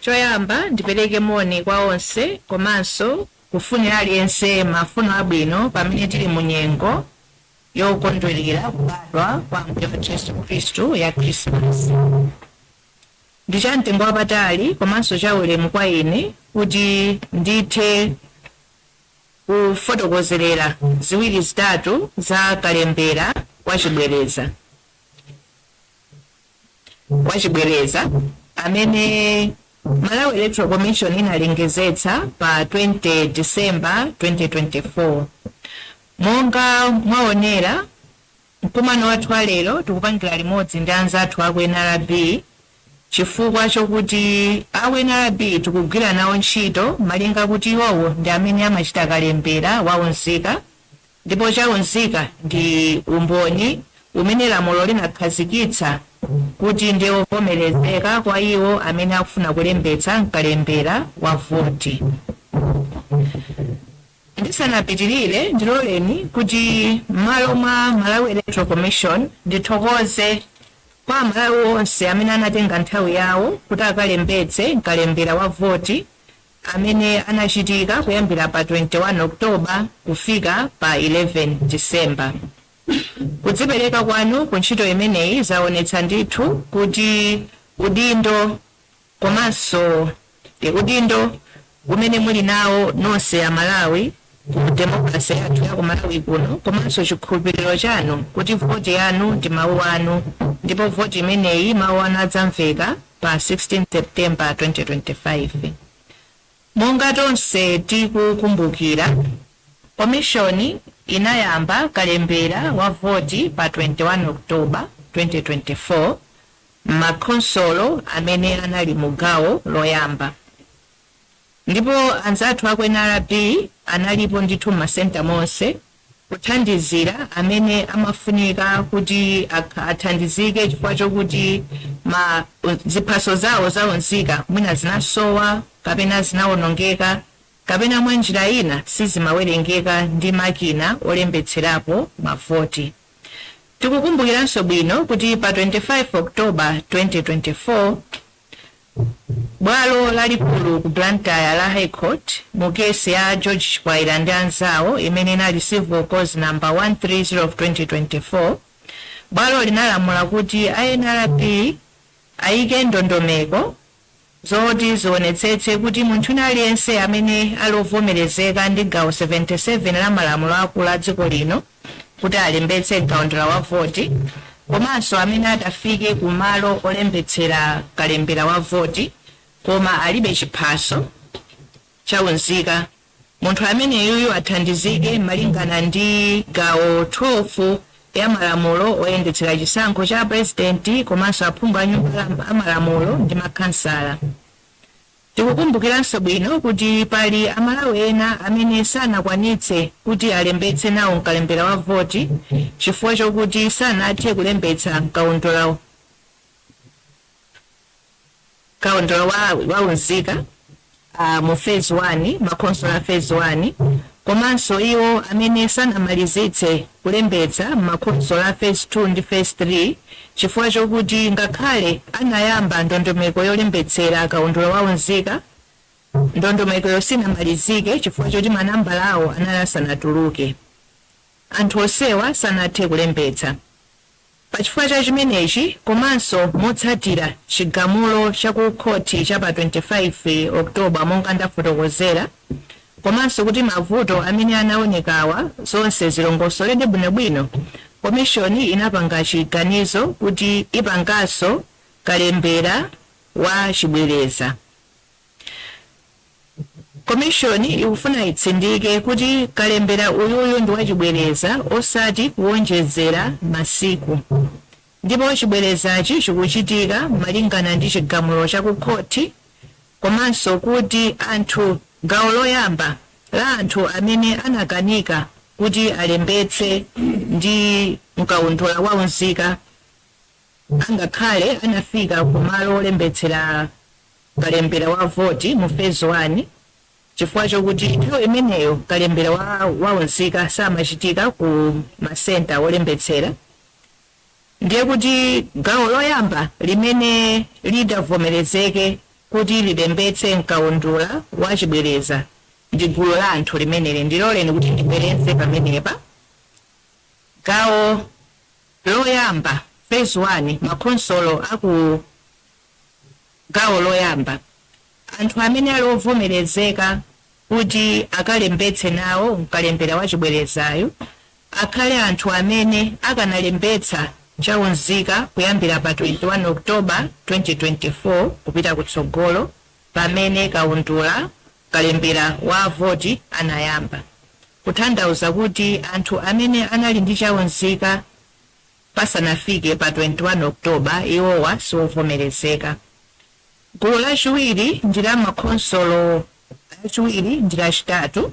Choyamba ndipereke moni kwa onse komanso kufunira aliyense mafuno abwino pamene tili mu nyengo yokondwerera kubadwa kwa Ambuye wathu Yesu Khristu ya Christmas. Ndi cha mtengo wapatali komanso cha ulemu kwa ine kuti ndithe kufotokozerera ziwiri zitatu za kalembera wachibwereza amene Malawi Electoral Commission inalengezetsa pa 20 December 2024. Monga mwaonera, mkumano wathu wa lero tikupangira limodzi ndi anzathu aku NRB, chifukwa chokuti aku NRB tikugwira nawo ntchito malinga kuti iwowo ndi amene amachita kalembera waunzika, ndipo chaunzika ndi umboni umene lamulo linakhazikitsa kuti ndi ovomerezeka kwa iwo amene akufuna kulembetsa mkalembera wa voti. Ndisanapitirire, ndiloleni kuti m'malo mwa Malawi Electoral Commission ndithokoze kwa Amalawi onse amene anatenga nthawi yawo kuti akalembetse mkalembera wa voti amene anachitika kuyambira pa 21 October kufika pa 11 December. Kudzipereka kwanu ku ntchito imeneyi zaonetsa ndithu kuti udindo komanso udindo umene muli nawo nonse Amalawi ku demokrasi yathu ya ku Malawi kuno, komanso chikhulupiriro chanu kuti voti yanu ndi mawu anu, ndipo voti imeneyi mawu anu adzamveka pa 16 September 2025. Monga tonse tikukumbukira, komishoni inayamba kalembera wa voti pa 21 October 2024 m'makhonsolo amene anali mu gawo loyamba, ndipo anzathu aku NRB analipo ndithu m'masenta monse kuthandizira amene amafunika kuti athandizike chifukwa chokuti ma ziphaso zawo zaunzika mwina zinasowa kapena zinawonongeka kapena mwa njira ina sizimawerengeka ndi makina olembetserapo mavoti. Tikukumbukiranso bwino kuti pa 25 October 2024, bwalo lalikulu ku Blantyre la High Court, mu kesi ya George Chikwaira ndi anzawo imene inali Civil Cause Number 130 of 2024, bwalo linalamula kuti a NRB ayike ndondomeko zoti zionetsetse kuti munthu wina aliyense amene ali ovomerezeka ndi gawo 77 la malamulo akulu a dziko lino kuti alembetse mkaundula wa voti, komanso amene atafike ku malo olembetsera kalembera wa voti koma alibe chiphaso chaunzika, munthu ameneyuyu athandizike malingana ndi gawo 12 ya malamulo oyendetsera chisankho cha purezidenti komanso aphungu a nyumba amalamulo ndi makhansala. Tikukumbukiranso bwino kuti pali Amalawi ena amene sanakwanitse kuti alembetse nawo mkalembera wa voti chifukwa chokuti sanathe kulembetsa mkaundula wa unzika mu phase 1, makhonsolo phase 1, komanso iwo amene sanamalizitse kulembetsa makhonsolo a phase 2 ndi phase 3 chifukwa chokuti ngakhale anayamba ndondomeko yolembetsera kaundula wa unzika, ndondomeko sinamalizike chifukwa choti manambala awo anali asanatuluke. Anthu onsewa sanathe kulembetsa. Pachifukwa cha chimenechi, komanso motsatira chigamulo cha ku khoti cha pa 25 October monga ndafotokozera, komanso kuti mavuto amene anaonekawa zonse zilongosoledwe bwinobwino, komishoni inapanga chiganizo kuti ipanganso kalembera wa chibwereza. Komishoni ikufuna itsindike kuti kalembera uyuyu ndi wachibwereza osati kuwonjezera masiku, ndipo chibwerezachi chikuchitika malingana ndi chigamulo cha ku khoti, komanso kuti anthu gawo loyamba la anthu amene anakanika kuti alembetse ndi mkaundula wa unzika angakhale anafika kumalo olembetsera kalembera wa voti mu phase 1, chifukwa chokuti nthawi imeneyo kalembera wa unzika samachitika ku masenta olembetsera, ndiye kuti gawo loyamba limene lidavomerezeke. kuti lilembetse mkaundula wa chibwereza ndi gulu la anthu limeneli. Ndiloleni kuti ndibwereze pamenepa. Gawo loyamba, phase 1, makhonsolo aku gawo loyamba, anthu amene ali ovomerezeka kuti akalembetse nawo mkalembera wa chibwerezayo akhale anthu amene akanalembetsa chaunzika kuyambira pa 21 October 2024 kupita kutsogolo, pamene kaundula kalembera wa voti anayamba, kutanthauza kuti anthu amene anali ndi chaunzika pasanafike pa 21 October, iwowa siwovomerezeka. Gulu lachiwiri ndi la makhonsolo achiwiri ndi lachitatu.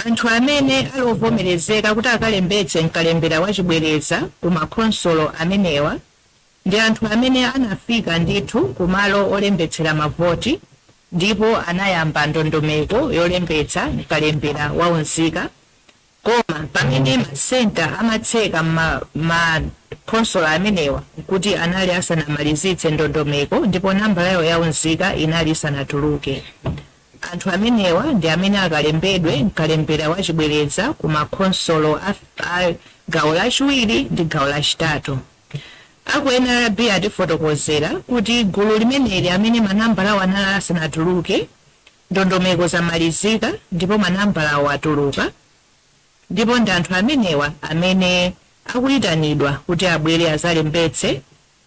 Anthu amene ali ovomerezeka kuti akalembetse mkalembera wachibwereza ku makhonsolo amenewa ndi anthu amene anafika ndithu kumalo olembetsera mavoti ndipo anayamba ndondomeko yolembetsa mkalembera waunzika, koma pamene masenta amatseka makhonsolo amenewa kuti anali asanamalizitse ndondomeko ndipo nambala yawo yaunzika inali isanatuluke. Anthu amenewa ndi amene akalembedwe mkalembera wachibwereza ku makhonsolo a gawo lachiwiri ndi gawo lachitatu. Aku NRB atifotokozera kuti gulu limeneli, amene manambala awo anali asanatuluke, ndondomeko zamalizika ndipo manambala awo atuluka, ndipo ndi anthu amenewa amene akuyitanidwa kuti abwere azalembetse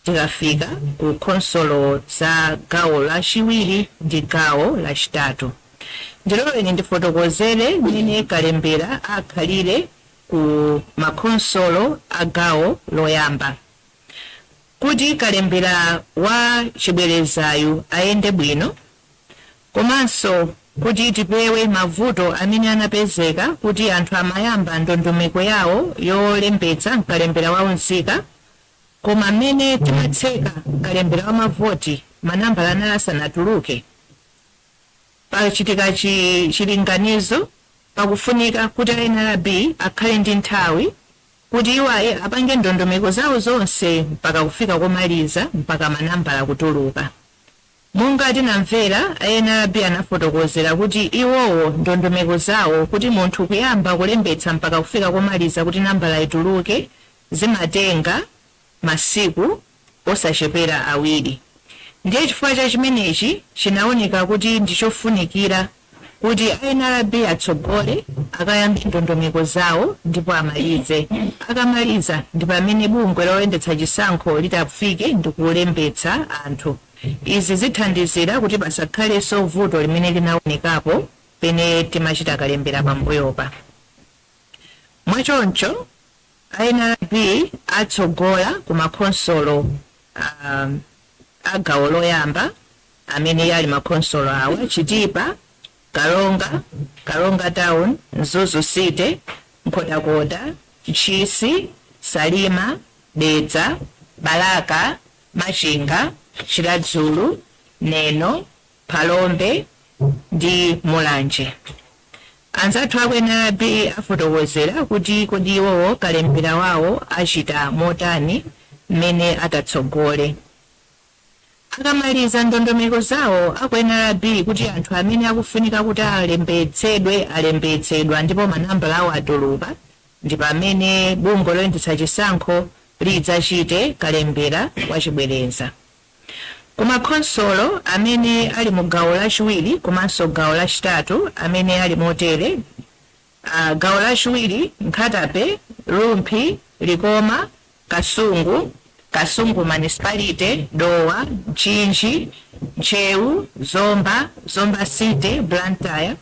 tikafika ku khonsolo za gawo lachiwiri ndi gawo lachitatu. Ndiloleni ndifotokozere mmene kalembera akhalire ku makhonsolo a gawo loyamba. Kuti kalembera wa chibwerezayu ayende bwino, komanso kuti tipewe mavuto amene anapezeka kuti anthu amayamba ndondomeko yawo yolembetsa mkalembera wa unzika, koma mmene timatseka kalembera wa mavoti manambala anali asanatuluke, pachitika chilinganizo pakufunika kuti a NRB akhale ndi nthawi kuti iwo apange ndondomeko zawo zonse mpaka kufika komaliza, mpaka manambala kutuluka. Monga tinamvera, a NRB anafotokozera kuti iwowo ndondomeko zawo, kuti munthu kuyamba kulembetsa mpaka kufika komaliza kuti nambala ituluke, zimatenga masiku osachepera 2. Ndiye chifukwa cha chimenechi chinaoneka kuti ndichofunikira kuti a NRB atsogole, akayambe ndondomeko zawo ndipo amalize. Akamaliza ndi pamene bungwe loyendetsa chisankho litafike ndi kulembetsa anthu. Izi zithandizira kuti pasakhalenso vuto limene linaonekapo pene timachita kalembera pambuyopa. Mwachoncho NRB atsogola ku makhonsolo a gawo loyamba, amene ali makhonsolo awa: Chitipa, Karonga, Karonga Town, Mzuzu City, Nkhotakota, Ntchisi, Salima, Dedza, Balaka, Machinga, Chiradzulu, Neno, Phalombe ndi Mulanje. Anzathu aku NRB afotokozera kuti kodi iwowo kalembera wawo achita motani mmene atatsogole. Akamaliza ndondomeko zawo aku NRB kuti anthu amene akufunika kuti alembetsedwe alembetsedwa ndipo manambala awo atuluka, ndi pamene bungwe loyendetsa chisankho lidzachite kalembera wachibwereza. Kumakhonsolo amene ali mu gawo lachiwiri komanso gawo lachitatu, amene ali motere: gawo lachiwiri, Nkhata Bay, Rumphi, Likoma, Kasungu, Kasungu Municipality, Dowa, Mchinji, Ntcheu, Zomba, Zomba City, Blantyre,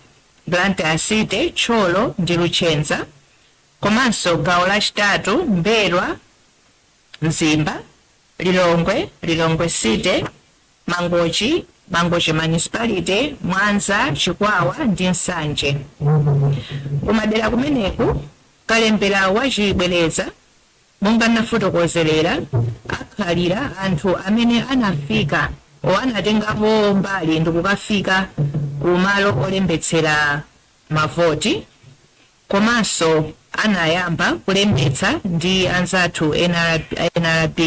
Blantyre City, Thyolo ndi Luchenza, komanso gawo lachitatu, M'mbelwa, Mzimba, Lilongwe, Lilongwe City, Mangochi, Mangochi Municipality, Mwanza, Chikwawa ndi Nsanje. Kumadera kumeneku kalembera wachibwereza, monga nafotokozerera, akhalira anthu amene anafika o anatengapo mbali ndikukafika kumalo olembetsera mavoti, komanso anayamba kulembetsa ndi anzathu NRB,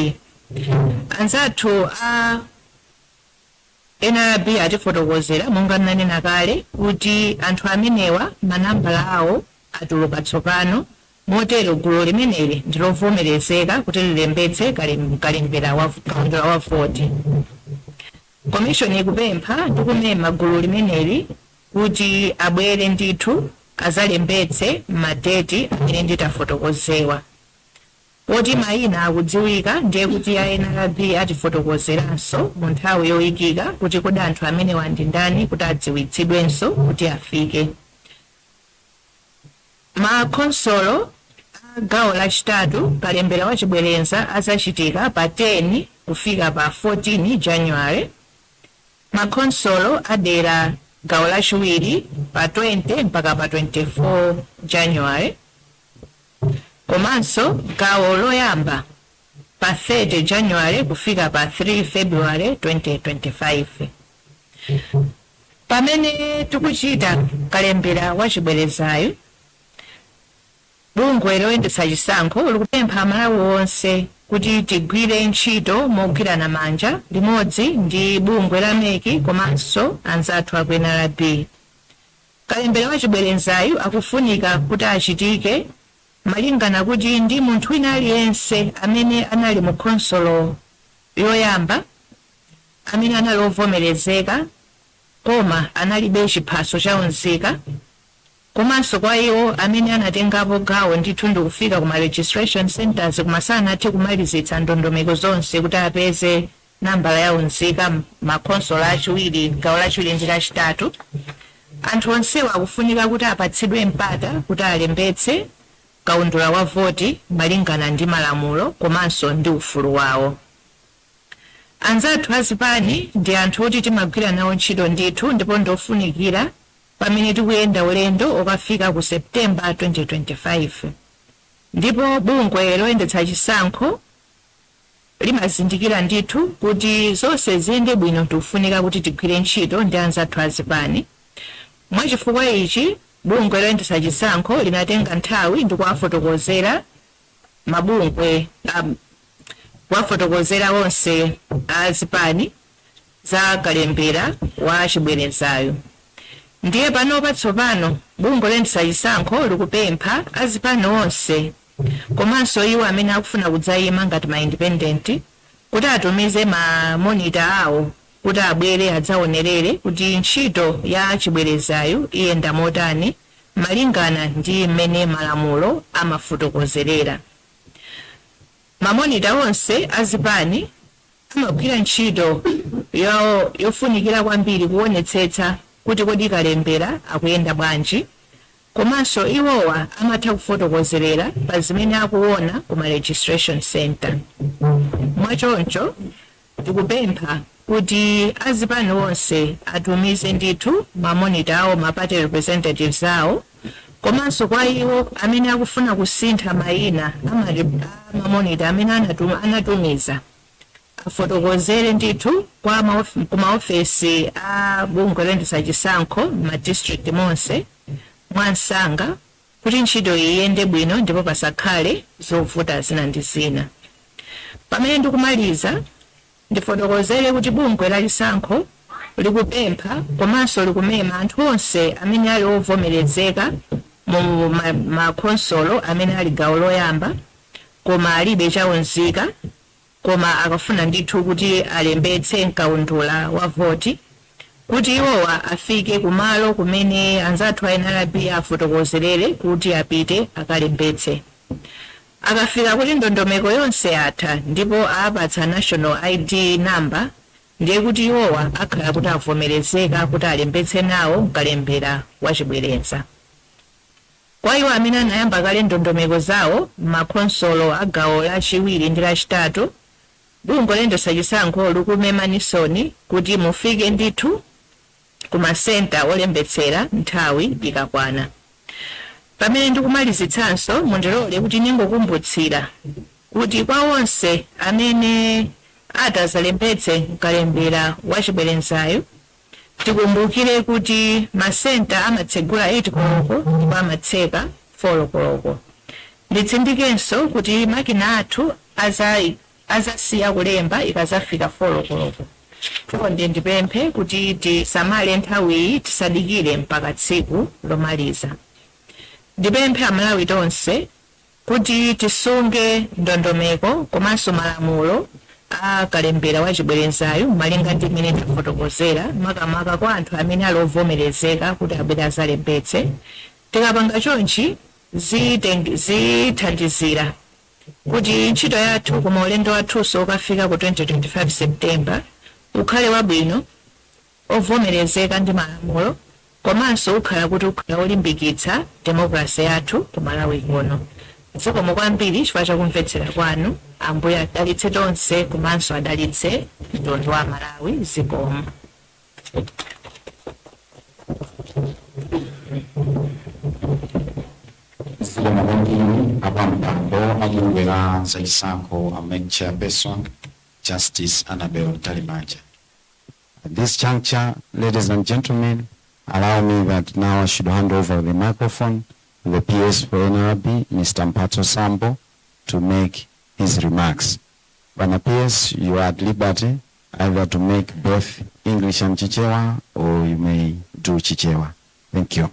anzathu a NRB atifotokozera, monga ndinanena kale, kuti anthu amenewa manambala awo atuluka tsopano. Motero gulu limeneli ndilovomerezeka kuti lilembetse kalembera wa kaundula wa voti. Commission ikupempha ndi kumema gulu limeneli kuti abwere ndithu azalembetse madeti amene nditafotokozewa. Poti mayina akudziwika, ndiye kuti a NRB atifotokozeranso mu nthawi yoyikika kuti kodi anthu amenewa ndi ndani, kuti adziwitsidwenso kuti afike. Makhonsolo a gawo lachitatu, kalembera wachibwereza azachitika pa 10 kufika pa 14 January, makhonsolo adera gawo lachiwiri pa 20 mpaka pa 24 January, komanso gawo loyamba pa 30 January kufika pa 3 February 2025. Pamene tikuchita kalembera wachibwerezayo, bungwe loyendetsa chisankho likupempha Amalawi onse kuti tigwire ntchito mogwirana manja limodzi ndi bungwe la MEC komanso anzathu aku NRB. Kalembera wachibwerezayo akufunika kuti achitike malingana kuti ndi munthu wina aliyense amene anali mu khonsolo yoyamba, amene anali ovomerezeka koma analibe chiphaso cha unzika, komanso kwa iwo amene anatengapo gawo ndithu ndikufika kuma registration centers koma sanathe kumalizitsa ndondomeko zonse kuti apeze nambala ya unzika, makhonsolo achiwiri, gawo lachiwiri ndi lachitatu. Anthu onsewa akufunika kuti apatsidwe mpata kuti alembetse kaundula wa voti malingana ndi malamulo komanso ndi ufulu wawo. Anzathu azipani ndi anthu oti timagwira nawo ntchito ndithu, ndipo ndofunikira pamene tikuyenda ulendo okafika ku Septemba 2025. Ndipo bungwe loyendetsa chisankho limazindikira ndithu kuti zonse ziyende bwino, tikufunika kuti tigwire ntchito ndi anzathu azipani. Mwachifukwa ichi, bungwe loyendetsa chisankho linatenga nthawi ndi kuwafotokozera mabungwe, kuwafotokozera onse azipani za kalembera wa chibwerezayo. Ndiye panopa tsopano bungwe loyendetsa chisankho likupempha azipani onse komanso iwo amene akufuna kudzayima ngati ma independent kuti atumize ma monitor awo kuti abwere adzaonerere kuti ntchito ya chibwerezayo iyenda motani malingana ndi mmene malamulo amafotokozerera. Ma monitor onse azipani amagwira ntchito yofunikira kwambiri kuonetsetsa kuti kodi kalembera akuyenda bwanji, komanso iwowa amatha kufotokozerera pa zimene akuona kuma registration center. Mwachoncho tikupempha kuti azipani onse atumize ndithu ma monitor awo, ma party representatives awo, komanso kwa iwo amene akufuna kusintha mayina ama monitor amene anatumiza, afotokozere ndithu ku maofesi a bungwe loyendetsa chisankho ma district monse mwansanga kuti ntchito iyi iyende bwino ndipo pasakhale zovuta zina ndi zina. Pamene ndikumaliza, ndifotokozere kuti bungwe la chisankho likupempha komanso likumema anthu onse amene ali ovomerezeka mu makhonsolo amene ali gawo loyamba koma alibe chaunzika, koma akafuna ndithu kuti alembetse mkaundula wa voti, kuti iwowa afike kumalo kumene anzathu a NRB afotokozerere kuti apite akalembetse. Akafika kuti ndondomeko yonse yatha ndipo apatsa national ID number, ndiye kuti iwowa akhala kuti avomerezeka kuti alembetse nawo mkalembera wachibwereza. Kwa iwo amene anayamba kale ndondomeko zawo m'makhonsolo a gawo lachiwiri ndi lachitatu, bungwe loyendetsa chisankho likumemanisoni kuti mufike ndithu ku masenta olembetsera nthawi ikakwana. Pamene ndikumalizitsanso, mundilole kuti ningokumbutsira kuti kwa onse amene atazalembetse mkalembera wachibwerezayo, tikumbukire kuti masenta amatsegula 8 koloko ndipo amatseka 4 koloko. Nditsindikenso kuti makina athu azasiya kulemba ikazafika 4 koloko. Chonde ndipemphe kuti tisamale nthawiyi, tisadikire mpaka tsiku lomaliza. Ndipemphe Amalawi tonse kuti tisunge ndondomeko komanso malamulo a kalembera wa chibwerezayo malinga ndi mmene tafotokozera, makamaka kwa anthu amene ali ovomerezeka kuti abwere azalembetse. Tikapanga chonchi zithandizira kuti ntchito yathu koma ulendo wathunso ukafika ku 2025 September ukhale wabwino, ovomerezeka ndi malamulo, komanso ukhala kuti ukhala olimbikitsa demokrasi yathu ku Malawi kuno. Zikomo kwambiri chifukwa chakumvetsera kwanu. Ambuye adalitse tonse komanso adalitse mtundu wa Malawi. Zikomo. Zikomo kwambiri apampando a bungwe la zachisankho a MEC Chairperson Justice Annabel Mtalimanja. At this juncture, ladies and gentlemen, allow me that now I should hand over the microphone to the PS for NRB, Mr. Mphatso Sambo, to make his remarks. Bwana PS, you are at liberty either to make both English and Chichewa, or you may do Chichewa. Thank you.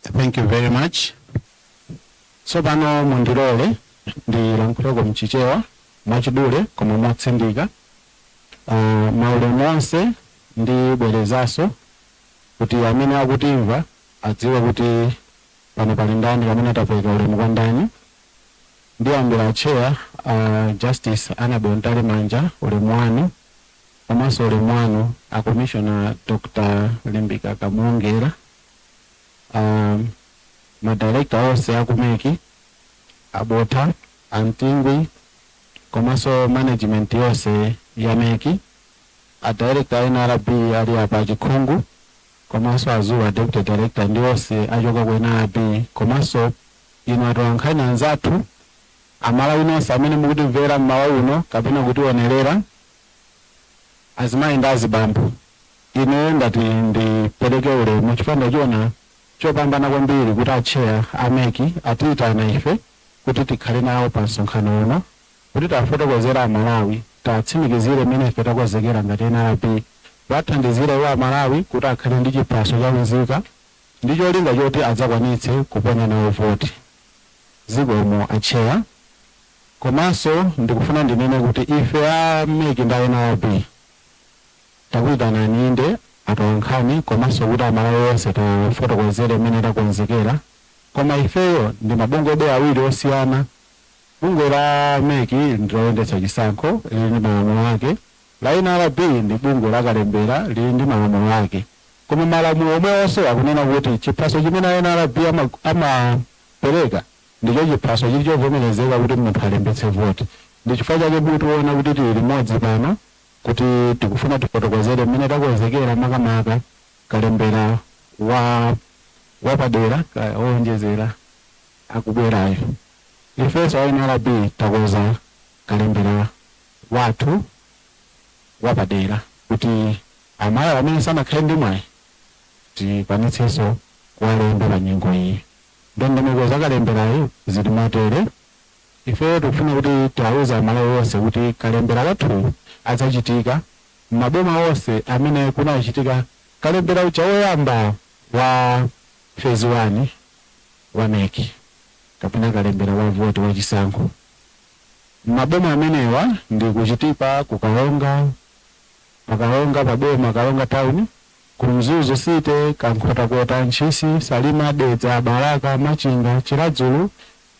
Thank you very much. Tsopano mundilole ndilankhuleko mchichewa mwachidule koma motsindika. Maulemu onse, ndibwerezanso kuti amene akutimva adziwe kuti pano pali ndani pamene tapereka ulemu kwa ndani. Ndiyambira chair, Justice Annabel Mtalimanja, ulemu wanu, komanso ulemu wanu a Commissioner Dr. Limbika Kamulongera, madirector onse aku MEC, Abotha, Antingwi, komanso management yonse ya MEC, a director a NRB ali apa Chikhungu, komanso Azuwa deputy director ndi onse achoka ku NRB, komanso inu atolankhani anzathu, Amalawi nonse amene mukutimvera mmawa uno kapena kutionerera, azimayi ndi azibambo, ine ndati ndipereke ulemu chifukwa ndachiona chopambana kwambiri kuti achair a MEC atiyitana ife kuti tikhale nawo pa msonkhano uno kuti tafotokozera Amalawi, tatsimikizire mmene ife takonzekera ngati NRB, wathandizira iwo Amalawi kuti akhale ndi chiphaso chaunzika ndi cholinga choti adzakwanitse kuponya nawo voti. Zikomo achair. Komanso ndikufuna ndinene kuti ife a MEC ndi a NRB takuyitanani inde atolankhani komanso kuti Amalawi onse tafotokozere mmene takonzekera, koma ifeyo ndi mabungwe awiri osiyana. Bungwe la MEC ndiloyendetsa chisankho, lili ndi malamulo ake. La NRB ndi bungwe la kalembera, lili ndi malamulo ake, koma malamulo omwe onse akunena kuti chiphaso chimene NRB amapereka ndicho chiphaso chili chovomerezeka kuti munthu alembetse voti. Ndi chifukwa chake mukutiona kuti tili limodzi pano kuti tikufuna tifotokozere mmene takonzekera, makamaka kalembera wa wapadera owonjezera akubwerayo. Ifenso a NRB takonza kalembera wathu wapadera kuti Amalawi amene sanakhale ndi mwayi tikwanitsenso kuwalemba pa nyengo iyi. Ndondomeko za kalemberayo zili motere. Ifeyo tikufuna kuti tiawuze Amalawi onse kuti kalembera wathuyu adzachitika m'maboma onse amene kunachitika kalembera uja woyamba wa phase 1 wa MEC kapena kalembera wa voti wachisankho. Maboma amenewa ndi kuChitipa, kuKaronga, paKaronga paboma, Karonga Town, ku Mzuzu City, Kankhotakota, Ntchisi, Salima, Dedza, Balaka, Machinga, Chiradzulu,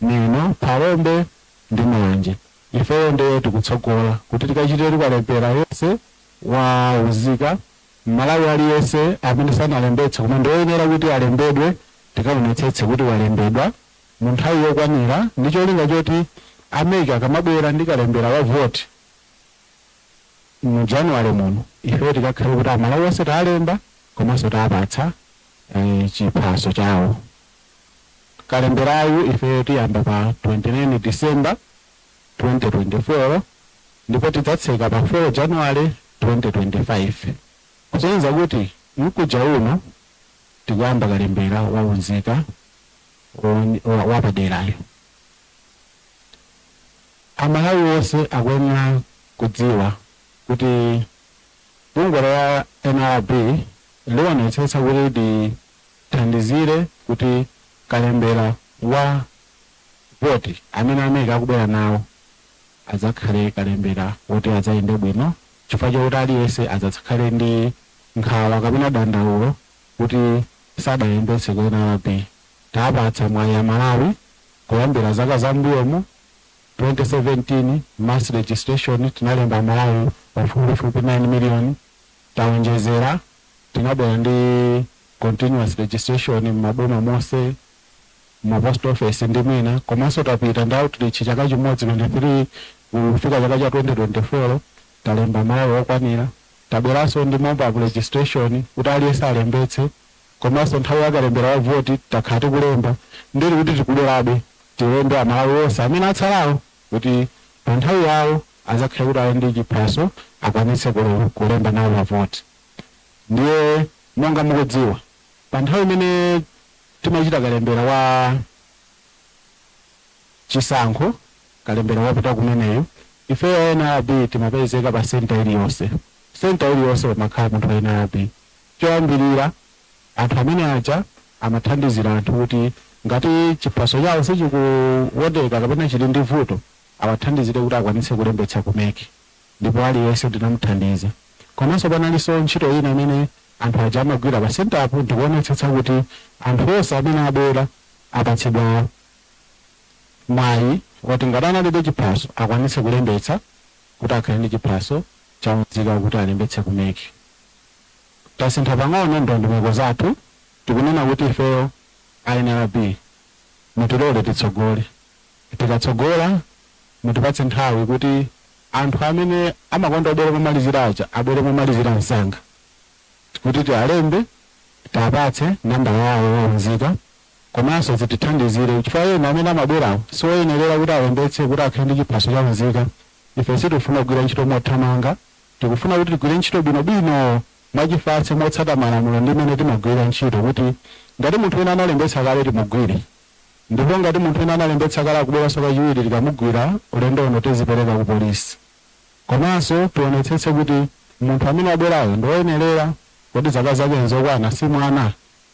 Neno, Phalombe ndi Mulanje. Ifeyo ndiye tikutsogola kuti tikachite kalembera yense waunzika, Mmalawi aliyense amene sanalembetse koma ndioyenera kuti alembedwe, tikaonetsetse kuti walembedwa mu nthawi yokwanira ndi cholinga choti a MEC akamabwera ndi kalembera wa voti mu January muno, ifeyo tikakhale kuti Amalawi onse taalemba komanso taapatsa chiphaso chawo. Kalemberayu ifeyo tiyamba pa 29 December 2024 ndipo tidzatseka pa 4 January 2025, kusonyeza kuti mkuja uno tikuyamba kalembera waunzika wapaderayo. Amalawi onse akuyenera kudziwa kuti bungwe la NRB liwonetsetsa kuti lithandizire kuti kalembera wa voti amene a MEC akubwera nawo adzakhale kalembera woti adzayende bwino, chifukwa chakuti aliyense adzakhale ndi nkhawa kapena dandaulo kuti sadalembetse ku NRB. Tapatsa mwayi Amalawi kuyambira zaka zambuyomu. 2017 mass registration tinalemba Amalawi pafupifupi 9 million. Tawonjezera, tinabwera ndi continuous registration m'maboma monse, ma post office ndi mwina. Komanso tapita ndi outreach chaka chimodzi, 23 kufika chaka cha 2024, talemba Malawi okwanira. Tabweranso ndi mobile registration kuti aliyense alembetse. Komanso nthawi yakalembera wa voti takhala tikulemba, ndili kuti tikubwerabe tilembe Amalawi onse amene atsalawo kuti pa nthawi yawo azakhale kuti ali ndi chiphaso, akwanitse kulemba nawo mavoti. Ndiye monga mukudziwa, pa nthawi imene timachita kalembera wa chisankho, kalembera wapita kumeneyo, ifeyo NRB timapezeka pa center iliyonse. Center iliyonse pamakhala munthu wa NRB. Choyambirira, anthu amene aja amathandizira anthu kuti ngati chiphaso chawo sichikuwoneka kapena chili ndi vuto, awathandizire kuti akwanitse kulembetsa ku MEC, ndipo aliyense tinamuthandiza. Komanso panalinso ntchito ina imene anthu aja amagwira pa centerpo, ndikuonetsetsa kuti anthu onse amene abwera apatsidwa mwayi woti ngati analibe chiphaso akwanitse kulembetsa kuti akhale ndi chiphaso chaunzika kuti alembetse ku MEC. Tasintha pang'ono ndondomeko zathu. Tikunena kuti ifeyo NRB, mutilole titsogole. Tikatsogola, mutipatse nthawi kuti anthu amene amakonda obwera momalizira aja abwere momalizira msanga, kuti tialembe, tiapatse nambala yawo yaunzika, komanso zitithandizire, chifukwa ena amene amabwerawo siwoyenerera kuti alembetse kuti akhale ndi chiphaso chaunzika. Ife sitikufuna kugwira ntchito mothamanga, tikufuna kuti tigwire ntchito bwinobwino, mwachifatse, motsata malamulo ndi imene timagwira ntchito, kuti ngati munthu wina analembetsa kale timugwire, ndipo ngati munthu wina analembetsa kale akubweranso kachiwiri, tikamugwira ulendo uno tizipereka ku polisi. Komanso tionetsetse kuti munthu amene abwerayo ndi woyenerera, kuti zaka zake nzokwana, si mwana,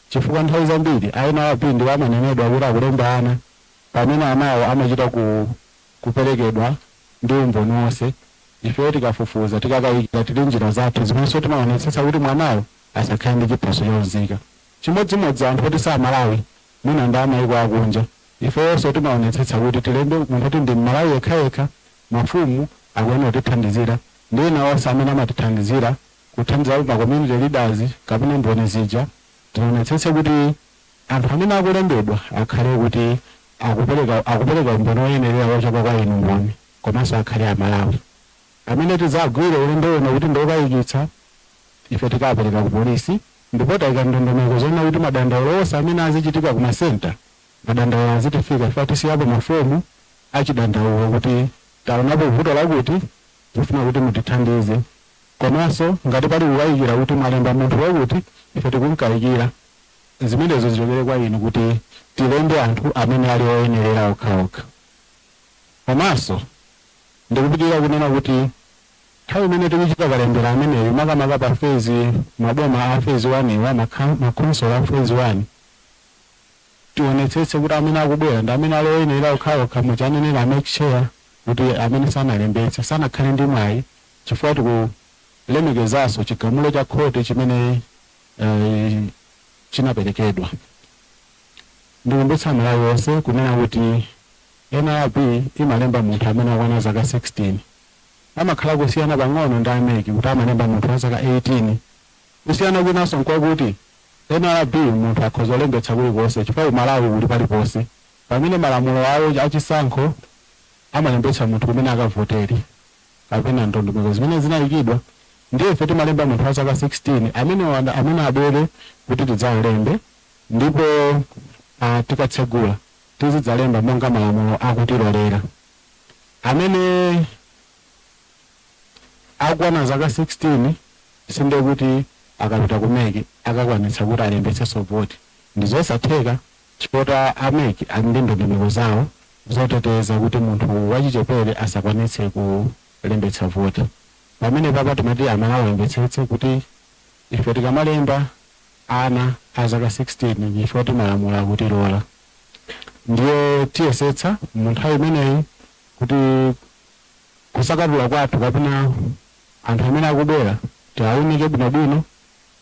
chifukwa nthawi zambiri a NRB ndiwo amanenedwa kuti akulemba ana, pamene anawo amachita kuperekedwa ndi umboni wonse. Ifeyo tikafufuza, tikakayikira, tili njira zathu zimenso timaonetsetsa kuti mwanayo asakhale ndi chiphaso chaunzika. Chimodzimodzi anthu oti sa Malawi, mwina ndi amayiko akunja, ifeyonso timaonetsetsa kuti tilembe munthu kuti ndi Mmalawi yekhayekha. Mafumu akuyenera kutithandizira ndi ena onse amene amatithandizira, kuthandiza ma community leaders kapena mboni zija. Tionetsetse kuti anthu amene akulembedwa akhale kuti akupereka umboni woyenerera wochoka kwa inu mboni, komanso akhale Amalawi. Amene tidzagwire ulendo uno kuti ndiokayikitsa, ife tikapereka ku polisi, ndipo tayika ndondomeko zoona kuti madandaulo onse amene azichitika ku masenta, madandaulo azitifika. Ife tisiyapo mafomu achidandaulo kuti taonapo vuto lakuti, tikufuna kuti mutithandize. Komanso ngati pali kukayikira kuti mwalemba munthu wakuti, ife tikumkayikira, zimenezo zichokere kwa inu kuti tilembe anthu amene ali oyenerera okhaokha. Komanso ndikupitirira kunena kuti nthawi imene tikuchita kalembera ameneyo, makamaka pa phase, maboma a phase 1 wa makhonsolo a phase 1, tionetsetse kuti amene akubwera ndi amene ali oyenerera okhaokha. Muchanenera a MEC chair kuti amene sanalembetse sanakhale ndi mwayi, chifukwa tikulemekezanso chigamulo cha khoti chimene chinaperekedwa. Ndikumbutsa Malawi onse kunena kuti NRB imalemba munthu amene akwana zaka 16. Amakhala kusiyana pang'ono ndi a MEC kuti amalemba munthu wa zaka 18. Kusiyana kwinanso nkwakuti NRB munthu akhoza kulembetsa kulikonse, chifukwa Malawi kuli paliponse, pamene malamulo awo achisankho amalembetsa munthu kumene akavotere kapena ndondomeko zimene zinayikidwa. Ndiye ife timalemba munthu wa zaka 16 amene abwere kuti tidzawalembe, ndipo tikatsegula tizidzalemba monga malamulo akutilolera. Amene akwana zaka 16 sinde kuti akapita ku MEC akakwanitsa kuti alembetsenso voti, ndi zosatheka, chifukwa a MEC ali ndi ndondomeko zawo. Zoteteza kuti munthu wachichepere asakwanitse kulembetsa voti. Pamene papa timati Amalawi amvetsetse kuti ife tikamalemba ana a zaka 16, ife timalamula kutilola. Ndiye tiyesetsa mu nthawi imeneyi kuti kusakatula kwathu kapena anthu amene akubwera tiawunike bwinobwino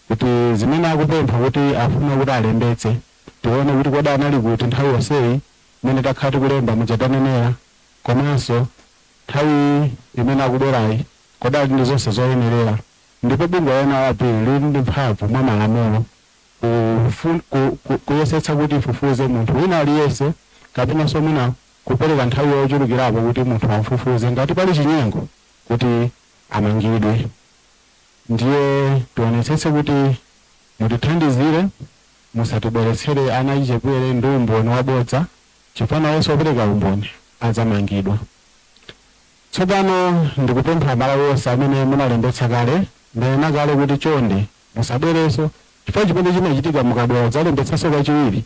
kuti zimene akupempha kuti afuna kuti alembetse, tione kuti kodi anali kuti nthawi yonseyi imene takhala tikulemba mujatanenera, komanso nthawi imene akubwerayi kodi ali ndi zonse zoyenerera. Ndipo bungwe la NRB lili ndi mphamvu mwa malamulo kuyesetsa kuti ifufuze munthu wina aliyense, kapenanso mwina kupereka nthawi yochulukirapo kuti munthu afufuze, ngati pali chinyengo kuti amangidwe. Ndiye tionetsetse kuti mutithandizire, musatibweretsere ana achichepere ndi umboni wabodza, chifukwa yense wopereka umboni adzamangidwa. Tsopano ndikupempha Amalawi onse amene munalembetsa kale, ndanena kale kuti chonde musabwerenso, chifukwa chimene chimachitika mukabwera kudzalembetsanso kachiwiri,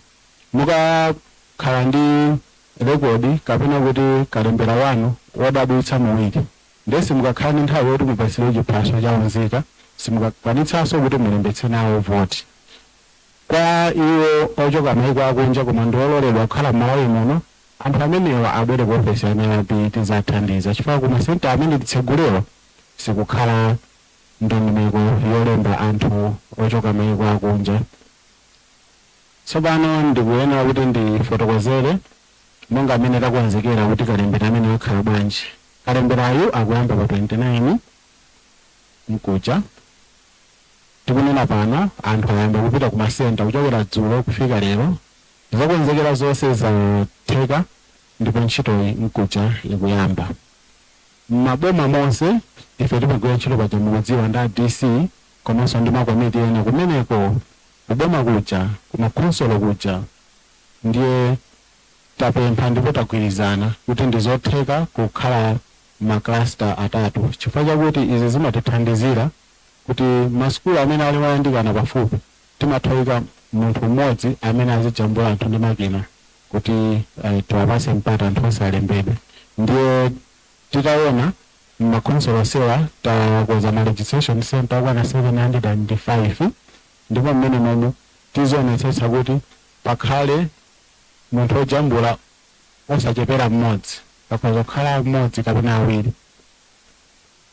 mukakhala ndi rekodi kapena kuti kalembera wanu wodabwitsa muwiri. Ndiye simukakhala ndi nthawi yoti mupatsidwe chiphaso cha unzika, simukakwanitsanso kuti mulembetse nawo voti. Kwa iwo ochoka maiko akunja koma ndi ololedwa kukhala m'Malawi muno, anthu amenewa abwere ku ofesi ya NRB, tizathandiza, chifukwa ku masenta amene titsegulewa sikukhala ndondomeko yolemba anthu ochoka maiko akunja. Tsopano ndikuyenera kuti ndifotokozere monga amene takonzekera kuti kalembera amene akhala bwanji. Kalemberayu akuyamba pa 29 mkuja. Tikunena pano anthu ayamba kupita ku masenta kuchokera dzulo kufika lero. Zokonzekera zonse zatheka ndipo ntchitoyi mkuja ikuyamba. M'maboma monse ife timagwira ntchito paja mukudziwa ndi a DC komanso ndi makomiti ena kumeneko kuboma kuja, kumakhonsolo kuja. Ndiye tapempha ndipo tagwirizana kuti ndizotheka kukhala ma cluster atatu, chifukwa chakuti izi zimatithandizira kuti masukulu amene ali oyandikana pafupi timatha munthu mmodzi amene azijambula anthu ndi makina kuti tiwapase mpata anthu onse alembedwe. Ndiye titaona m'makhonsolo onsewa takonza ma registration center okwana 705, ndipo mmene momwe tizionetsetsa kuti pakhale munthu ojambula osachepera mmodzi, pakhoza kukhala mmodzi kapena awiri.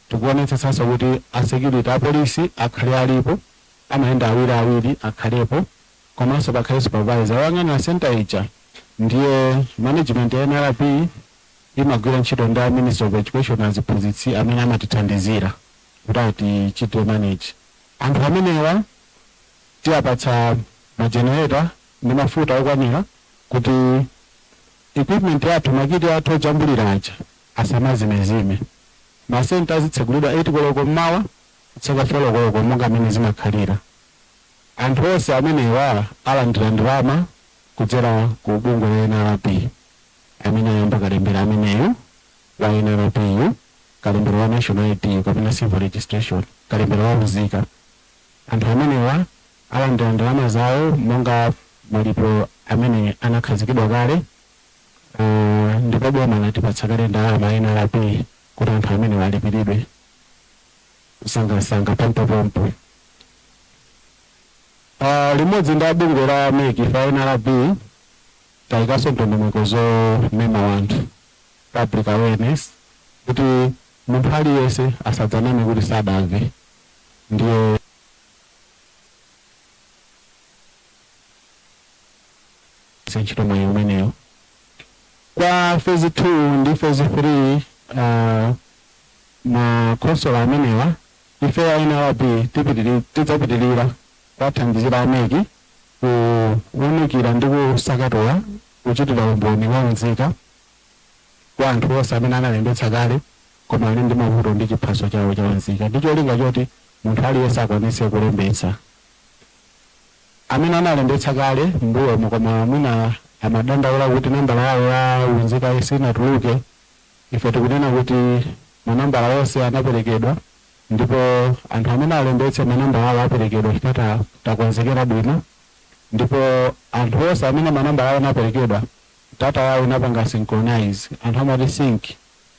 Tikuonetsetsanso kuti a security, apolisi akhale alipo, amayenda awiri awiri, akhalepo, komanso pakhale supervisor woyang'anira center ija. Ndiye management ya NRB imagwira ntchito ndi a Ministry of Education, aziphunzitsi amene amatithandizira kuti atichite manage. Anthu amenewa tiyapatsa ma generator ndi mafuta okwanira kuti equipment yathu, ma kit athu ojambulira aja asamazimezime. Masenta azitsegulidwa 8 koloko mmawa kutseka 4 koloko monga amene zimakhalira. Anthu onse amenewa alandira ndalama kudzera ku bungwe la NRB amene ayamba kalembera ameneyu wa NRB, kalembera wa national ID kapena civil registration, kalembera wa unzika. Anthu amenewa alandira ndalama zawo monga malipiro amene anakhazikidwa kale, ndipo boma latipatsa kale ndalama NRB kuti anthu amenewa alipiridwe msangamsanga, pompopompo. Limodzi ndi abungwe la MEC, fa NRB tayikanso ndondomeko zomema wanthu, public awareness, kuti munthu aliyense asadzaname kuti sadamve. Ndiye ntchito mwayi umeneyo. Kwa phase 2 ndi phase 3, makhonsolo amenewa ife a NRB tidzapitirira kuwathandizira a MEC kuwunikira ndi kusakatula kuchitira umboni wa unzika kwa anthu onse amene analembetsa kale koma ali ndi mavuto ndi chiphaso chawo cha unzika, ndi cholinga choti munthu aliyense akwanitse kulembetsa. Amene analembetsa kale mbuyomo koma mwina amadandaula kuti nambala yawo ya unzika sinatuluke, ife tikunena kuti manambala onse anaperekedwa, ndipo anthu amene alembetse manambala awo aperekedwa chifukwa takonzekera bwino. Ndipo anthu onse amene manambala awo anaperekedwa Data yawo inapanga synchronize, anthu amati sync,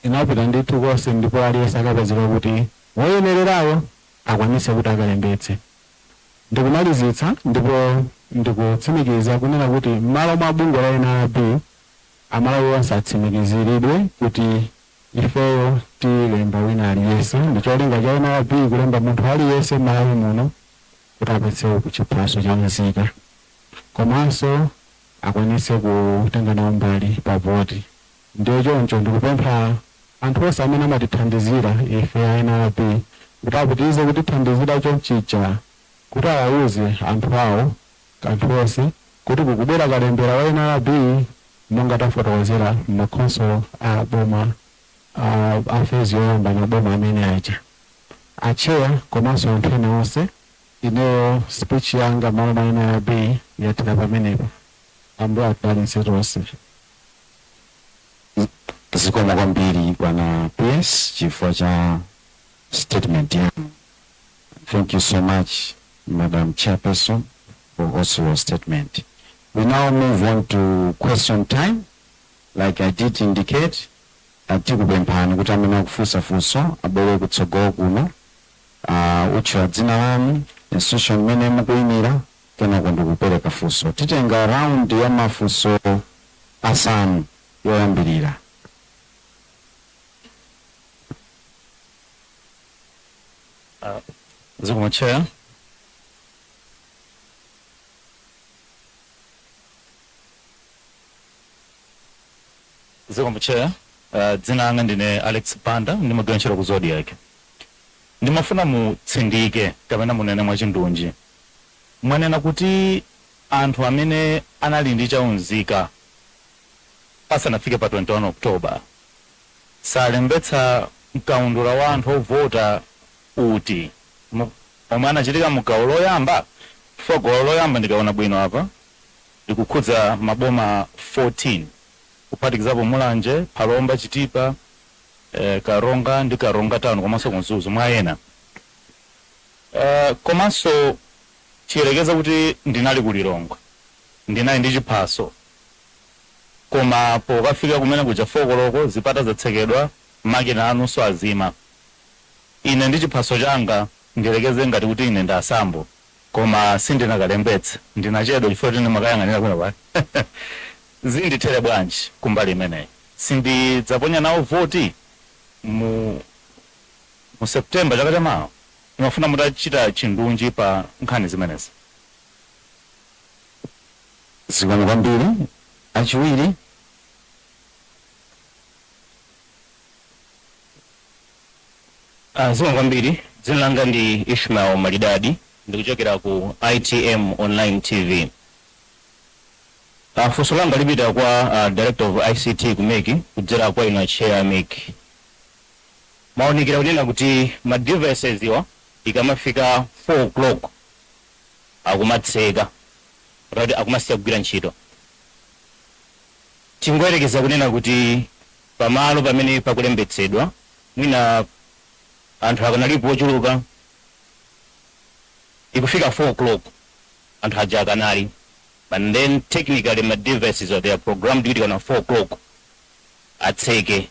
inapita ndithu konse, ndipo aliyense akapezeka kuti woyenererayo akwanise kuti akalembetse. Ndikumalizitsa ndipo ndikutsimikiza kunena kuti m'malo mwa bungwe la NRB, Amalawi onse atsimikiziridwe kuti ifeyo tilemba wina aliyense. Ndi cholinga cha NRB kulemba munthu aliyense m'Malawi muno kuti apetse chiphaso cha nzika komanso akwanise kutenga nawo mbali pa voti. Ndiyo choncho ndikupempha anthu onse amene amatithandizira ife a NRB kuti apitirize kutithandizira chonchicha, kuti awauze anthu awo, anthu onse, kuti kukubwera kalembera wa NRB monga tafotokozera m'makhonsolo a boma a phase yoyamba, maboma amene aja. A Chair komanso anthu ena onse, ineyo speech yanga malo mwa NRB yathera pamenepo. Ambuye atidalitse tonse. Zikomo kwambiri, bwana PS, chifukwa cha statement yanu. Thank you so much, Madam Chairperson, for also your statement. We now move on to question time. Like I did indicate, tikupemphani kuti amene akufunsa funso abwere kutsogolo kuno, utchula dzina lanu, institution imene mukuyimira, kenako ndikupereka funso. Titenga round ya mafunso asanu yoyambirira. Zikomo, Chair. Zikomo, Chair. Dzina langa ndine Alex Panda, ndimagwira ntchito ku Zodiak. Ndimafuna mutsindike kapena munene mwachindunji. Mwanena kuti anthu amene anali ndi chaunzika pasanafike pa 21 October salembetsa mkaundula wa anthu ovota uti omwe anachitika mugawo loyamba? Chifukwa gawo loyamba, ndikaona bwino apa, likukhudza maboma 14, kuphatikizapo Mulanje, Phalombe, Chitipa, Karonga ndi Karonga Town komanso kuMzuzu mwa ena. Komanso chiyelekeza kuti ndinali ku Lilongwe, ndinali ndi chiphaso, koma pokafika kumene kuja 4 koloko zipata zatsekedwa, makina anunso azima. Ine ndi chiphaso changa, ndilekeze ngati kuti ine ndi asambo, koma sindinakalembetse, ndinachedwa chifukwa kuti ndimakayang'anira kwina kwake, zindithere bwanji kumbali imeneyi? Sindidzaponya nawo voti mu September chaka chamawa? Ndimafuna mutachita chindunji pa nkhani zimenezi. Zikomo kwambiri. Achiwiri. Zikomo kwambiri. Dzina langa ndi Ishmael Malidadi, ndikuchokera ku ITM Online TV. Funso langa lipita kwa Director of ICT ku MEC kudzera kwa inu Chair MEC. Maonekera kunena kuti ma devices iwa ikamafika 4 o'clock akumatseka, kuti akumasiya kugwira ntchito. Tingoyerekeza kunena kuti pamalo pamene pakulembetsedwa mwina anthu akanalipo ochuluka, ikufika 4 o'clock anthu aja akanali, and then technically ma devices are they are programmed kuti kana 4 o'clock atseke.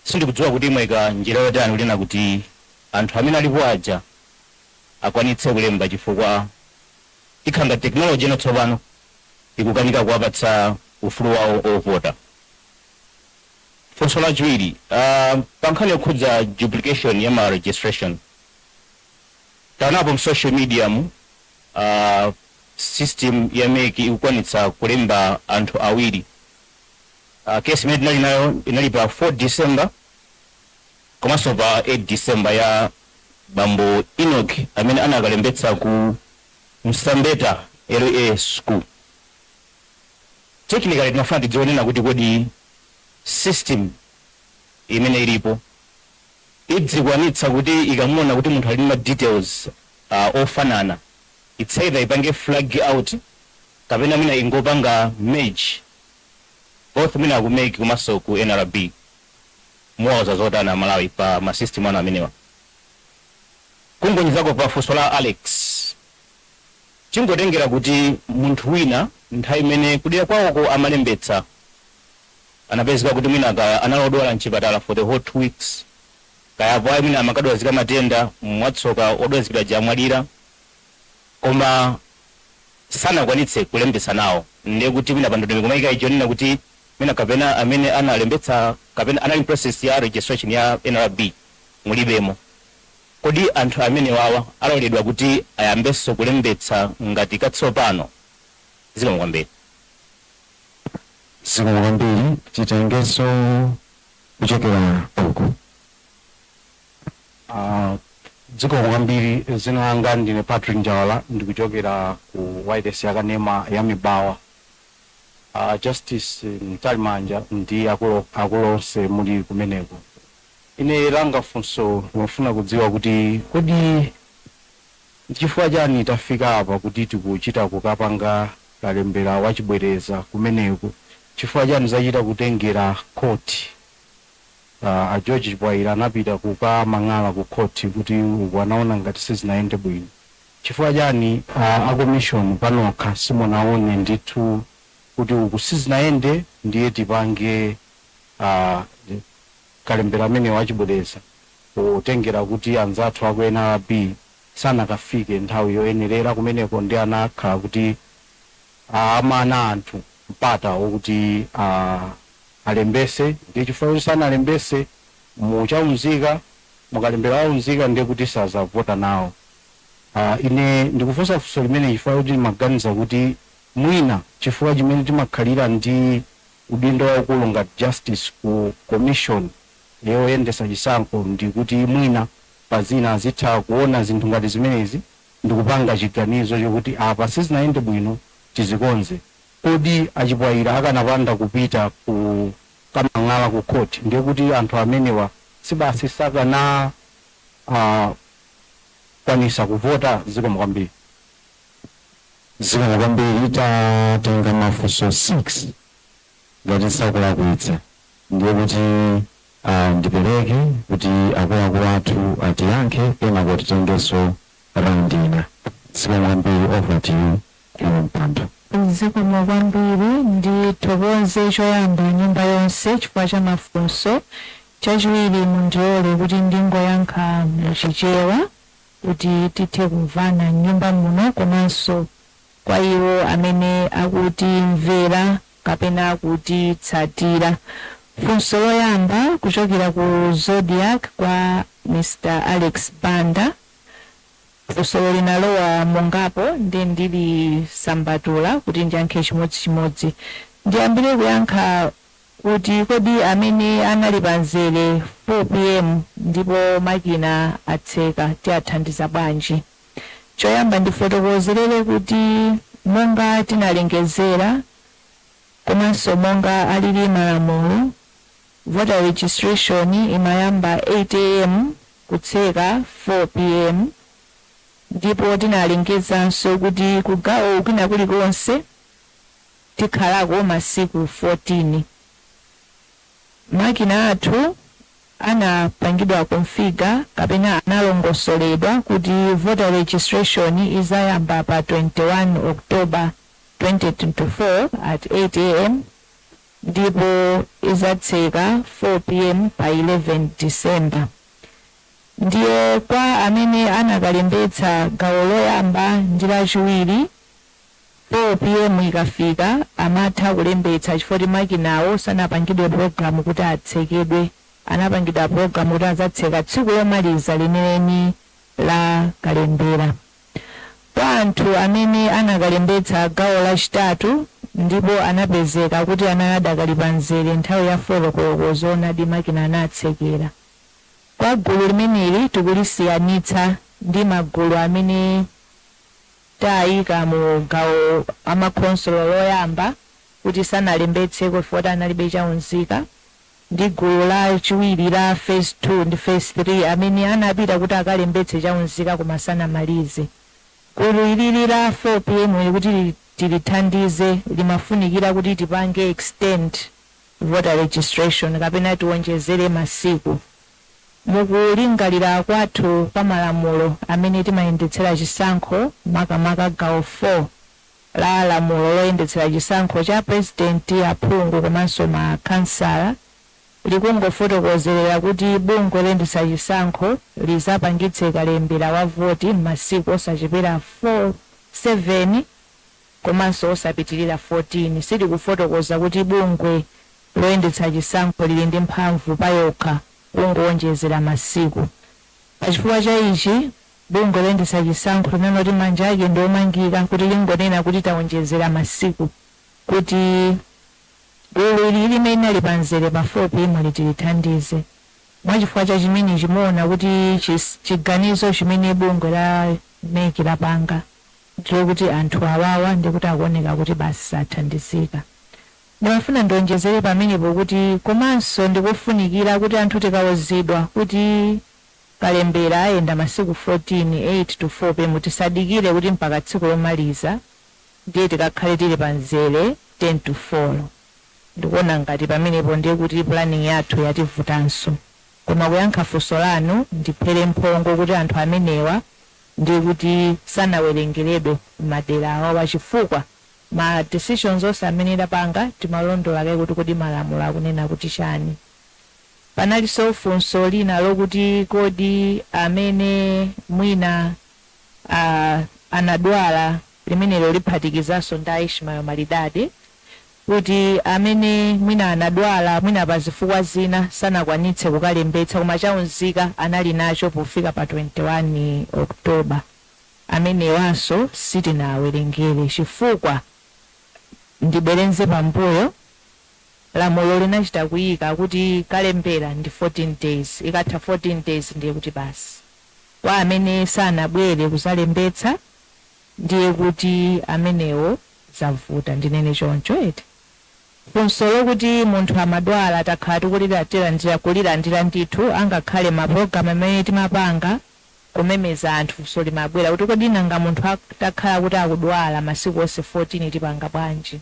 Sindikudziwa kuti mwayika njira yotani kunena kuti anthu amene alipo aja akwanitse kulemba, chifukwa ikhanga technology ino tsopano ikukanika kuwapatsa ufulu wawo ovota. Funso lachiwiri, pa nkhani yokhudza duplication ya ma registration, taonapo mu social media mu system ya MEC ikukwanitsa kulemba anthu awiri. Case imene tinali nayo inali pa 4 December komanso pa 8 December ya bambo Enoch amene anakalembetsa ku Msambeta LA School. Technically timafuna tidzionena kuti kodi system imene ilipo idzikwanitsa kuti ikamuona kuti munthu ali ndi ma details ofanana, it's either ipange flag out kapena mwina ingopanga merge both, mwina ku MEC komanso ku NRB? Muwauza zotani Amalawi pa ma system anu amenewa? Kungonjezako pa funso la Alex, chingotengera kuti munthu wina Nthawi imene kudera kwawoko amalembetsa anapezeka kuti mwina kaya analodwala mchipatala for the whole 2 weeks, kaya apo ayi mwina amakadwazika matenda, mwatsoka odwazikira jamwalira, koma sanakwanitse kulembetsa nawo. Ndiye kuti mwina pandondomeko mayika icho nena kuti mwina kapena amene analembetsa kapena anali process ya registration ya NRB mulibemo. Kodi anthu amene wawa aloledwa kuti ayambenso kulembetsa ngati katsopano? Zikomo kwambiri. Zikomo kwambiri. Titengenso kuchokera uku. Zikomo kwambiri. Dzina langa ndine Patrick Njawala, ndikuchokera ku wireless yakanema ya Mibawa. Justice Mtalimanja ndi akulu akulu onse muli kumeneko, ine langa funso ndimafuna kudziwa kuti kodi nchifukwa chani tafika apa kuti tikuchita kukapanga kalembera wachibwereza kumeneko? Chifukwa chani zachita kutengera khoti? A George Chibwaira anapita kukamang'ala ku khoti kuti uku anaona ngati sizinayende bwino. Chifukwa chani a commission panokha simunaone ndithu kuti uku sizinayende, ndiye tipange kalembera amene wachibwereza, potengera kuti anzathu aku NRB sanakafike nthawi yoyenerera kumeneko, ndi anakhala kuti amana anthu mpata wokuti alembese? Ndiye chifukwa kuti sanalembese muchaunzika, mukalembera waunzika, ndiye kuti sazavota nawo. Ine ndikufunsa funso limene chifukwa kuti ndimaganiza kuti mwina chifukwa chimene timakhalira ndi udindo waukulu ngati justice ku commission yoyendesa chisankho ndi kuti mwina pazina azitha kuona zinthu ngati zimenezi ndikupanga chiganizo chokuti apa sizinayende bwino, tizikonze. Kodi Achipwayira akanapanda kupita ku kamang'ala ku court, ndiye kuti anthu amenewa sibasi sakana kwanisa kuvota? Zikomo kwambiri. Zikomo kwambiri. Tatenga mafunso 6 ngati sakulakwitsa, ndiye kuti ndipereke kuti akuluakulu athu atiyankhe, kenako titengenso round ina. Zikomo kwambiri. Over to you, mpando. Zikomo kwambiri. Ndithokoze choyamba nyumba yonse chifukwa cha mafunso. Chachiwiri, mundilole kuti ndingoyankha muChichewa kuti tithe kumvana mnyumba muno, komanso kwa iwo amene akutimvera kapena akutitsatira. Funso loyamba kuchokera ku Zodiak kwa Mr Alex Banda. Funso linalowa mongapo, ndi ndilisambatula kuti ndiyankhe chimodzimodzi. Ndiyambire kuyankha kuti kodi amene anali pamzere 4 p.m. ndipo makina atseka tiathandiza bwanji? Choyamba ndifotokozerere kuti monga tinalengezera komanso monga alili malamulo, voter registration imayamba 8 a.m. kutseka 4 p.m., ndipo tinalengezanso kuti kugawo kwina kulikonse tikhalako masiku 14. Makina athu anapangidwa configure kapena analongosoledwa kuti voter registration izayamba pa 21 October 2024 at 8 a.m. ndipo izatseka 4 p.m. pa 11 December. Ndiye kwa amene anakalembetsa gawo loyamba ndi lachiwiri, 4 p.m. ikafika amatha kulembetsa, chifukwa makinawo sanapangidwe program kuti atsekedwe, anapangidwa program kuti adzatseka tsiku lomaliza lenileni la kalembera. Kwa anthu amene anakalembetsa gawo lachitatu ndipo anapezeka kuti anali adakali pa mzere nthawi ya 4 koloko, zoonadi makina anatsekera. Kwa gulu limeneli tikulisiyanitsa ndi magulu amene tayika mu gawo amakhonsolo loyamba kuti sanalembetseko chifukwa analibe chaunzika, ndi gulu lachiwiri la phase 2 ndi phase 3 amene anapita kuti akalembetse chaunzika koma sanamalize. Gulu ilili la 4 p.m. ili kuti tilithandize limafunikira kuti tipange extend voter registration kapena tiwonjezere masiku. Mukulingalira kwathu kwa malamulo amene timayendetsera chisankho, makamaka gawo 4. La lamulo loyendetsera chisankho cha Presidenti, aphungu komanso makhansala likungofotokozerera kuti bungwe loyendetsa chisankho lizapangitse kalembera wa voti m'masiku osachepera 4, 7 komanso osapitirira 14. Silikufotokoza kuti bungwe loyendetsa chisankho lili ndi mphamvu payokha kungowonjezera masiku. Pachifukwa cha ichi, bungwe loyendetsa chisankho linanoti manja ake ndi omangika kuti lingonena kuti tawonjezera masiku kuti gulu ili limene linali pamzere pa 4 p.m. litilithandize. Mwachifukwa cha chimenechi, muona kuti chiganizo chimene bungwe la MEC lapanga ndilokuti anthu awawa ndikuti akuoneka kuti basi sathandizika. Ndimafuna ndionjezere pamenepo kuti komanso ndikufunikira kuti anthu tikawuzidwa kuti kalembera ayenda masiku 14, 8 to 4 p.m., tisadikire kuti mpaka tsiku lomaliza ndiye tikakhale tili pamzere 10 to 4. Ndikuona ngati pamenepo ndiye kuti planning yathu yativutanso. Koma kuyankha funso lanu, ndiphere mphongo kuti anthu amenewa ndiye kuti sanawerengeredwe madera awawa, chifukwa ma decisions onse amene tapanga timalondola kaye kuti kodi malamulo akunena kuti chani. Panalinso funso lina lokuti kodi amene mwina anadwala, limenelo liphatikizanso ndi Ishmael Malidadi, kuti amene mwina anadwala, mwina pa zifukwa zina sanakwanitse kukalembetsa, koma chaunzika anali nacho pofika pa 21 October, amenewanso sitinawerengere, chifukwa ndibwerenze pambuyo, lamulo linachita kuyika kuti kalembera ndi 14 days. Ikatha 14 days ndiye kuti basi, kwa amene sanabwere kuzalembetsa ndiye kuti amenewo zavuta, ndinene choncho eti. Funso lokuti munthu amadwala, takhala tikulira kulilandira ndithu, angakhale mapulogalamu amene timapanga kumemeza anthu, funso limabwera kuti kodi nanga munthu atakhala kuti akudwala masiku onse 14 tipanga bwanji?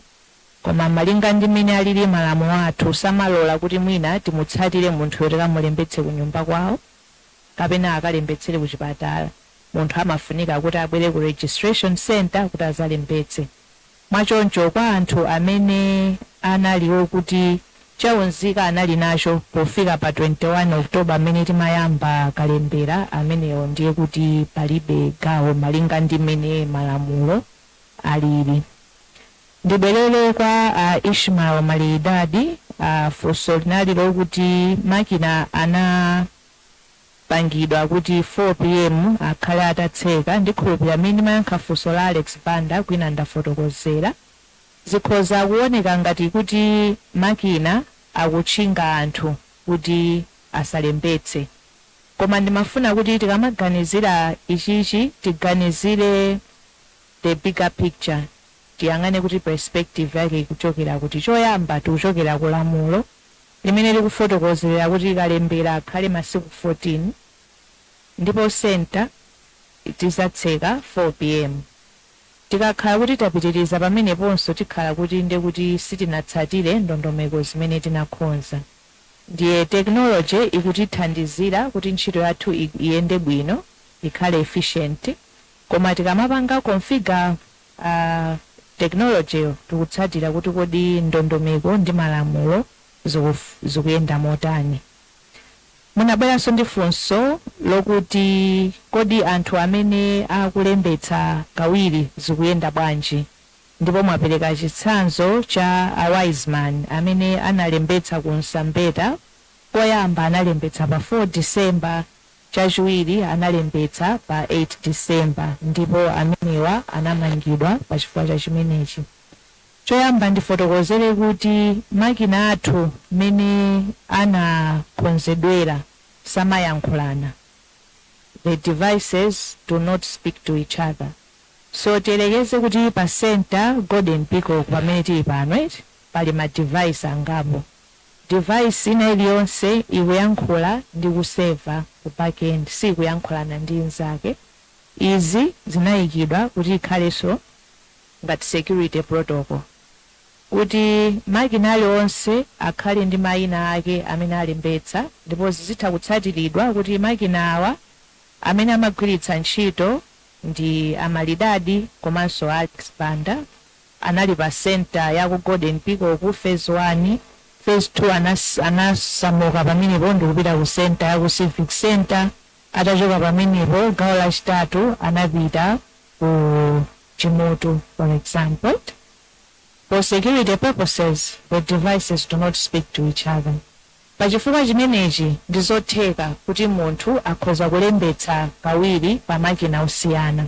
Koma malinga ndi mmene alili malamulo athu, samalola kuti mwina timutsatire munthuyo tikamulembetse ku nyumba kwawo kapena akalembetsere ku chipatala. Munthu amafunika kuti abwere ku registration center kuti azalembetse. Mwachoncho, kwa anthu amene analiwo kuti chaunzika anali nacho pofika pa 21 October amene timayamba kalembera, amenewo ndiye kuti palibe gawo malinga ndi mmene malamulo alili. Ndibwerere kwa Ishmael Malidadi. Funso linali lokuti makina anapangidwa kuti 4 p.m. akhale atatseka. Ndikhulupirira mmene ndimayankha funso la Alex Banda kwina ndafotokozera. Zikhoza kuoneka ngati kuti makina akutchinga anthu kuti asalembetse, koma ndimafuna kuti tikamaganizira ichichi tiganizire the bigger picture, tiyang'ane kuti perspective yake ikuchokera kuti. Choyamba, tikuchokera ku lamulo limene likufotokozera kuti kalembera akhale masiku 14 ndipo center tizatseka 4 p.m. Tikakhala kuti tapitiriza pameneponso, tikhala kuti nde kuti sitinatsatire ndondomeko zimene tinakonza. Ndiye technology ikutithandizira kuti ntchito yathu iyende bwino, ikhale efficient, koma tikamapanga configure technology, tikutsatira kuti kodi ndondomeko ndi malamulo zikuyenda motani. Munabweranso ndi funso lokuti kodi anthu amene akulembetsa kawiri zikuyenda bwanji, ndipo mwapereka chitsanzo cha a Wiseman amene analembetsa ku Nsambeta. Koyamba analembetsa pa 4 December, chachiwiri analembetsa pa 8 December, ndipo amenewa anamangidwa pa chifukwa cha chimenechi. Choyamba ndifotokozere kuti makina athu mmene anakonzedwera samayankhulana. The devices do not speak to each other. So tiyerekeze kuti pa center Golden Peacock pamene tili pano eti, pali ma device angapo. Device ina iliyonse ikuyankhula ndi ku server ku backend, sikuyankhulana ndi nzake. Izi zinayikidwa kuti ikhalenso ngati security protocol, kuti makina aliwonse akhale ndi mayina ake amene alembetsa, ndipo zizitha kutsatiridwa kuti makina awa amene amagwiritsa ntchito ndi Amalidadi komanso Alex Banda. Anali pa center ya ku Golden Peacock phase 1. Phase 2 anasamuka pamenepo ndikupita ku center ya ku Civic Center. Atachoka pamenepo, gawo lachitatu anapita ku Chimutu, for example. For security purposes, the devices do not speak to each other. Pachifukwa chimenechi, ndizotheka kuti munthu akhoza kulembetsa kawiri pa makina osiyana.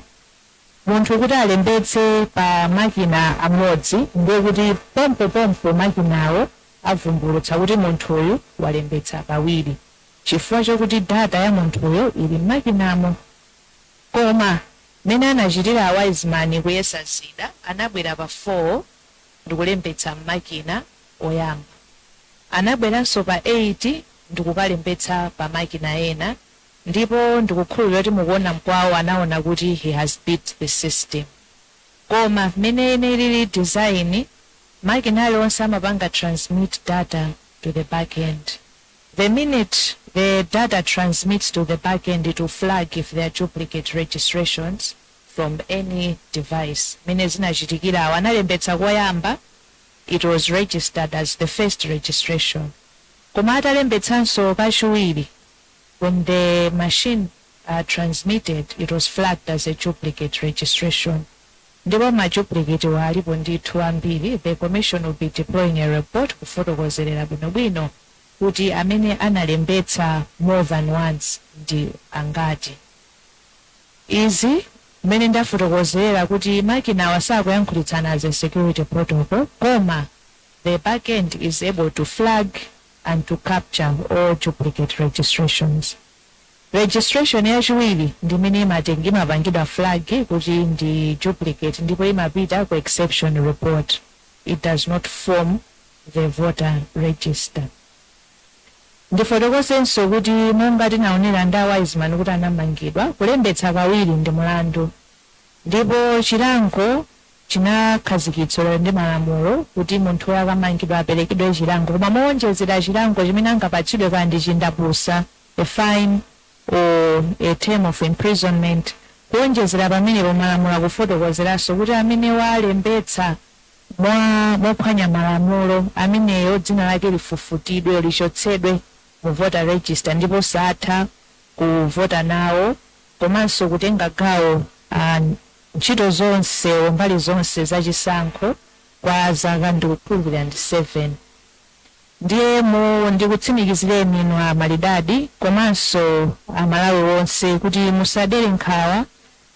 Munthu kuti alembetse pa makina amodzi, ndiye kuti pompopompo makinawo avumbulutsa kuti munthuyu walembetsa kawiri, chifukwa chokuti data ya munthuyo ili m'makinamo. Koma mmene anachitira Wiseman kuyesa zida, anabwera pa 4 ndikulembetsa m'makina oyamba, anabweranso pa 8 ndikukalembetsa pa makina ena, ndipo ndikukhulupirira kuti mukuona mkwawo anaona kuti he has beat the system. Koma mmene ene ilili design, makina aliwonse amapanga transmit data to the back end. The minute the data transmits to the back end, it will flag if there are duplicate registrations from any device. Mene zinachitikirawo, analembetsa koyamba, it was registered as the first registration, koma atalembetsanso kachiwiri, when the machine transmitted, it was flagged as a duplicate registration. Ndipo ma duplicate walipo ndithu ambiri. The commission will be deploying a report kufotokozerera bwinobwino kuti amene analembetsa more than once ndi angati. Izi mmene ndafotokozerera kuti makinawa sakuyankhulitsana as a security protocol, koma the backend is able to flag and to capture all duplicate registrations. Registration yachiwiri ndimene imatenga, imapangidwa flag kuti ndi duplicate, ndipo imapita ku exception report. It does not form the voter register. Ndifotokozenso kuti monga tinaonera ndi Wiseman kuti anamangidwa, kulembetsa kawiri ndi mulandu, ndipo chilango chinakhazikitsidwa ndi malamulo kuti munthu akamangidwa aperekedwe chilango. Koma mowonjezera chilango chimene angapatsidwe, kandi chindapusa, a fine or a term of imprisonment, kuwonjezera pamenepo malamulo akufotokozeranso kuti amene walembetsa mwa mophwanya malamulo, ameneyo dzina lake lifufutidwe, lichotsedwe mu voter register, ndipo satha kuvota nawo komanso kutenga gawo ntchito zonse, mbali zonse zachisankho kwa zaka, ndikukhulupirira ndi 7. Ndiye mu ndikutsimikizireni inu a Malidadi komanso Amalawi onse kuti musadere nkhawa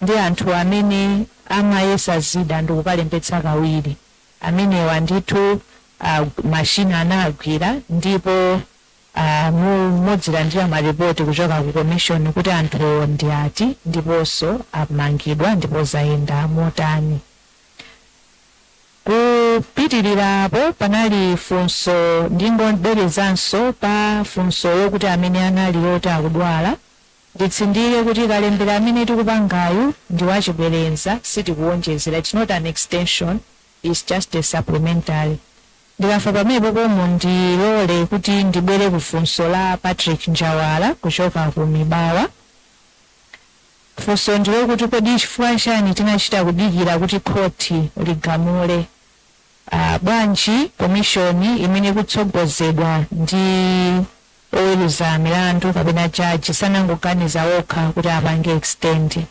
ndi anthu amene amayesa zida ndikukalembetsa kawiri. Amenewa ndithu mashina anagwira, ndipo mudzilandira maripoti kuchoka ku commission kuti anthu ndi ati ndiponso amangidwa ndipo zayenda motani. Kupitirirapo, panali funso, ndingobwerezanso pa funso yokuti amene anali oti akudwala, nditsindike kuti kalembera amene tikupangayu ndi wachibwereza, sitikuwonjezera. It's not an extension, it's just a supplementary. Ndikafa pamenepo pomwe, ndilole kuti ndibwere ku funso la Patrick Njawala kuchoka ku Mibawa. Funso ndilokuti kodi chifukwa chani tinachita kudikira kuti khoti ligamule? Bwanji commission imene ikutsogozedwa ndi oweruza milandu kapena jaji sanangoganiza okha kuti apange extend?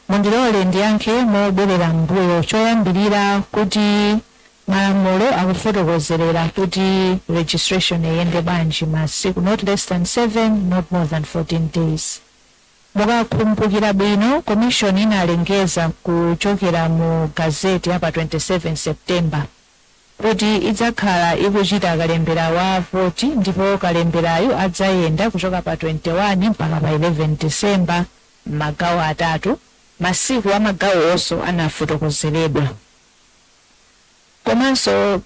Mundilole ndiyankhe mobwerera mbuyo. Choyambirira, kuti malamulo akufotokozerera kuti registration iyende bwanji: masiku not less than 7, not more than 14 days. Mukakumbukira bwino, commission inalengeza kuchokera mu gazeti ya pa 27 September kuti idzakhala ikuchita kalembera wa voti, ndipo kalemberayo adzayenda kuchoka pa 21 mpaka pa 11 December m'magawo atatu. Masiku a magawo onso anafotokozeredwa. Komanso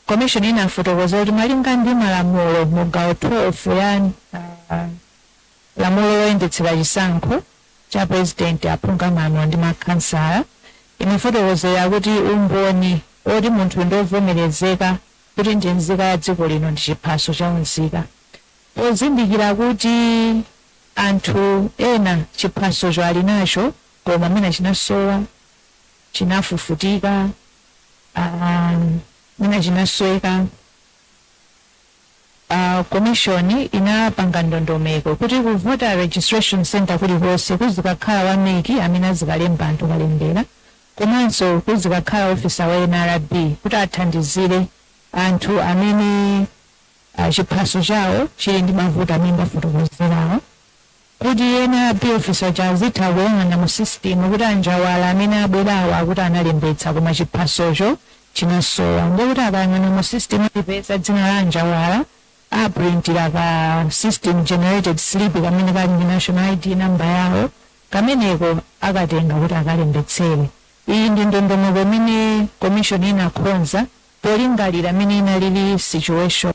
commission inafotokozera kuti malinga ndi malamulo mu gawo 12 ya lamulo loyendetsera chisankho cha president, aphungu amalamulo ndi makhansala, imafotokozera kuti umboni oti munthu ndiovomerezeka kuti ndi nzika ya dziko lino ndi chiphaso cha unzika. Pozindikira kuti anthu ena chiphasocho ali nacho, koma mwina chinasowa, chinafufutika. Mwina chinasweka. Commission inapanga ndondomeko kuti ku voter registration center kulikonse kuzikakhala wa MEC amene azikalemba anthu kalembera, komanso kuzikakhala officer wa NRB kuti athandizire anthu amene chiphaso chawo chili ndi mavuto amene ndafotokozerawo, kuti NRB officer chazitha kuyang'ana mu system kuti anjawala amene abwerawo akuti analembetsa koma chiphasocho chinasowa. Ndikuti akayang'ana mu system ipeza dzina la anjawala, aprintira ka system generated slip kamene kali ndi national ID number yawo, kameneko akatenga kuti akalembetsere. Iyi ndi ndondomeko imene commission inakonza polingalira imene inalili situation.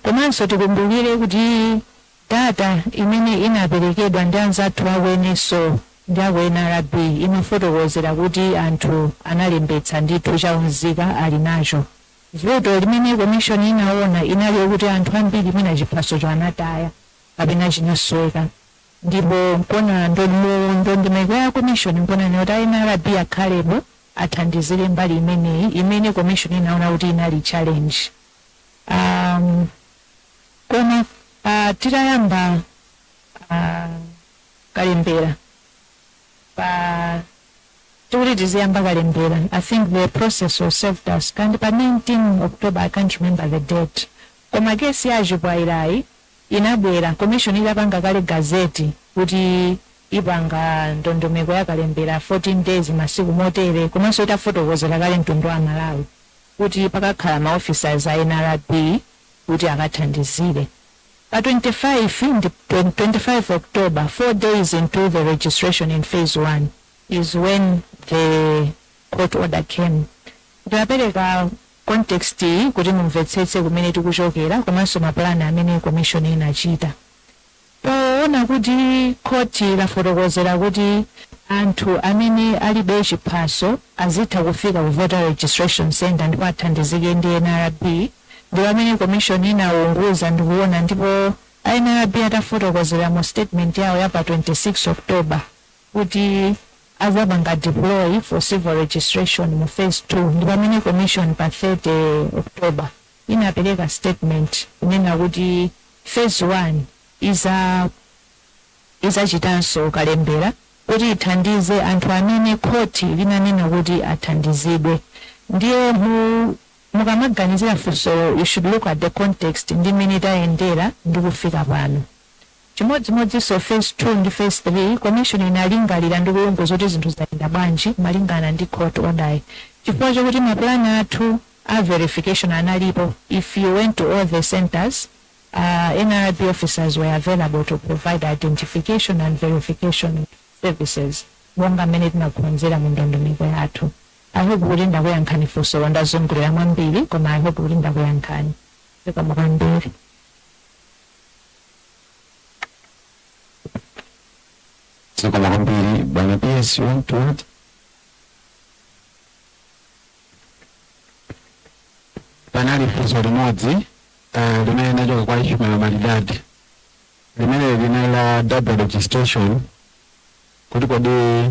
Komanso tikumbukire kuti data imene inaperekedwa ndi anzathu aku NSO ndi aku NRB imafotokozera kuti anthu analembetsa ndithu, chaunzika ali nacho. Vuto limene commission inaona inali kuti anthu ambiri mwina chiphasocho anataya kapena chinasweka, ndipo nkona ndondomeko ya commission nkona kuti NRB akhalepo athandizire mbali imeneyi imene commission inaona kuti inali challenge. Koma titayamba kalembera pa tikuti tiziyamba kalembera, I think the process was served us kandi pa 19 October, I can't remember the date, koma kesi ya Chipwairayi inabwera commission itapanga kale gazette kuti ipanga ndondomeko ya kalembera 14 days, masiku motere, komanso itafotokozera kale mtundu wa Malawi kuti pakakhala ma officers a NRB kuti akathandizire. Pa 25 ndi 25 October, 4 days into the registration in phase 1, is when the court order came. Ndinapereka context iyi kuti mumvetsetse kumene tikuchokera komanso mapulani amene commission inachita poona kuti khoti lafotokozera kuti anthu amene alibe chiphaso azitha kufika ku voter registration center ndipo athandizike ndi NRB. Ndi pamene commission inawunguza ndikuona, ndipo NRB atafotokozera mu statement yawo ya pa 26 October kuti azapanga deploy for civil registration mu phase 2, ndi pamene commission pa 30 October inapereka statement kunena kuti phase 1 izachitanso kalembera kuti ithandize anthu amene khoti linanena kuti athandizidwe. Ndiye mukamaganizira funso, you should look at the context ndi mmene tayendera ndi kufika pano. Chimodzimodzinso phase 2 ndi phase 3, commission inalingalira ndi kulongoza kuti zinthu zayenda bwanji malingana ndi court order, chifukwa chokuti mapulani athu a verification analipo. If you went to all the centers, NRB officers were available to provide identification and verification services monga mmene tinakonzera mu ndondomeko yathu. I hope kuti ndakuyankhani funso. Ndazungulira mwambiri, koma I hope kuti ndakuyankhani. Zikomo kwambiri. Zikomo kwambiri. Bwana PS, you want to add? Panali funso limodzi limene linachoka kwa Ishmael Malidadi, limene linali la double registration, kuti kodi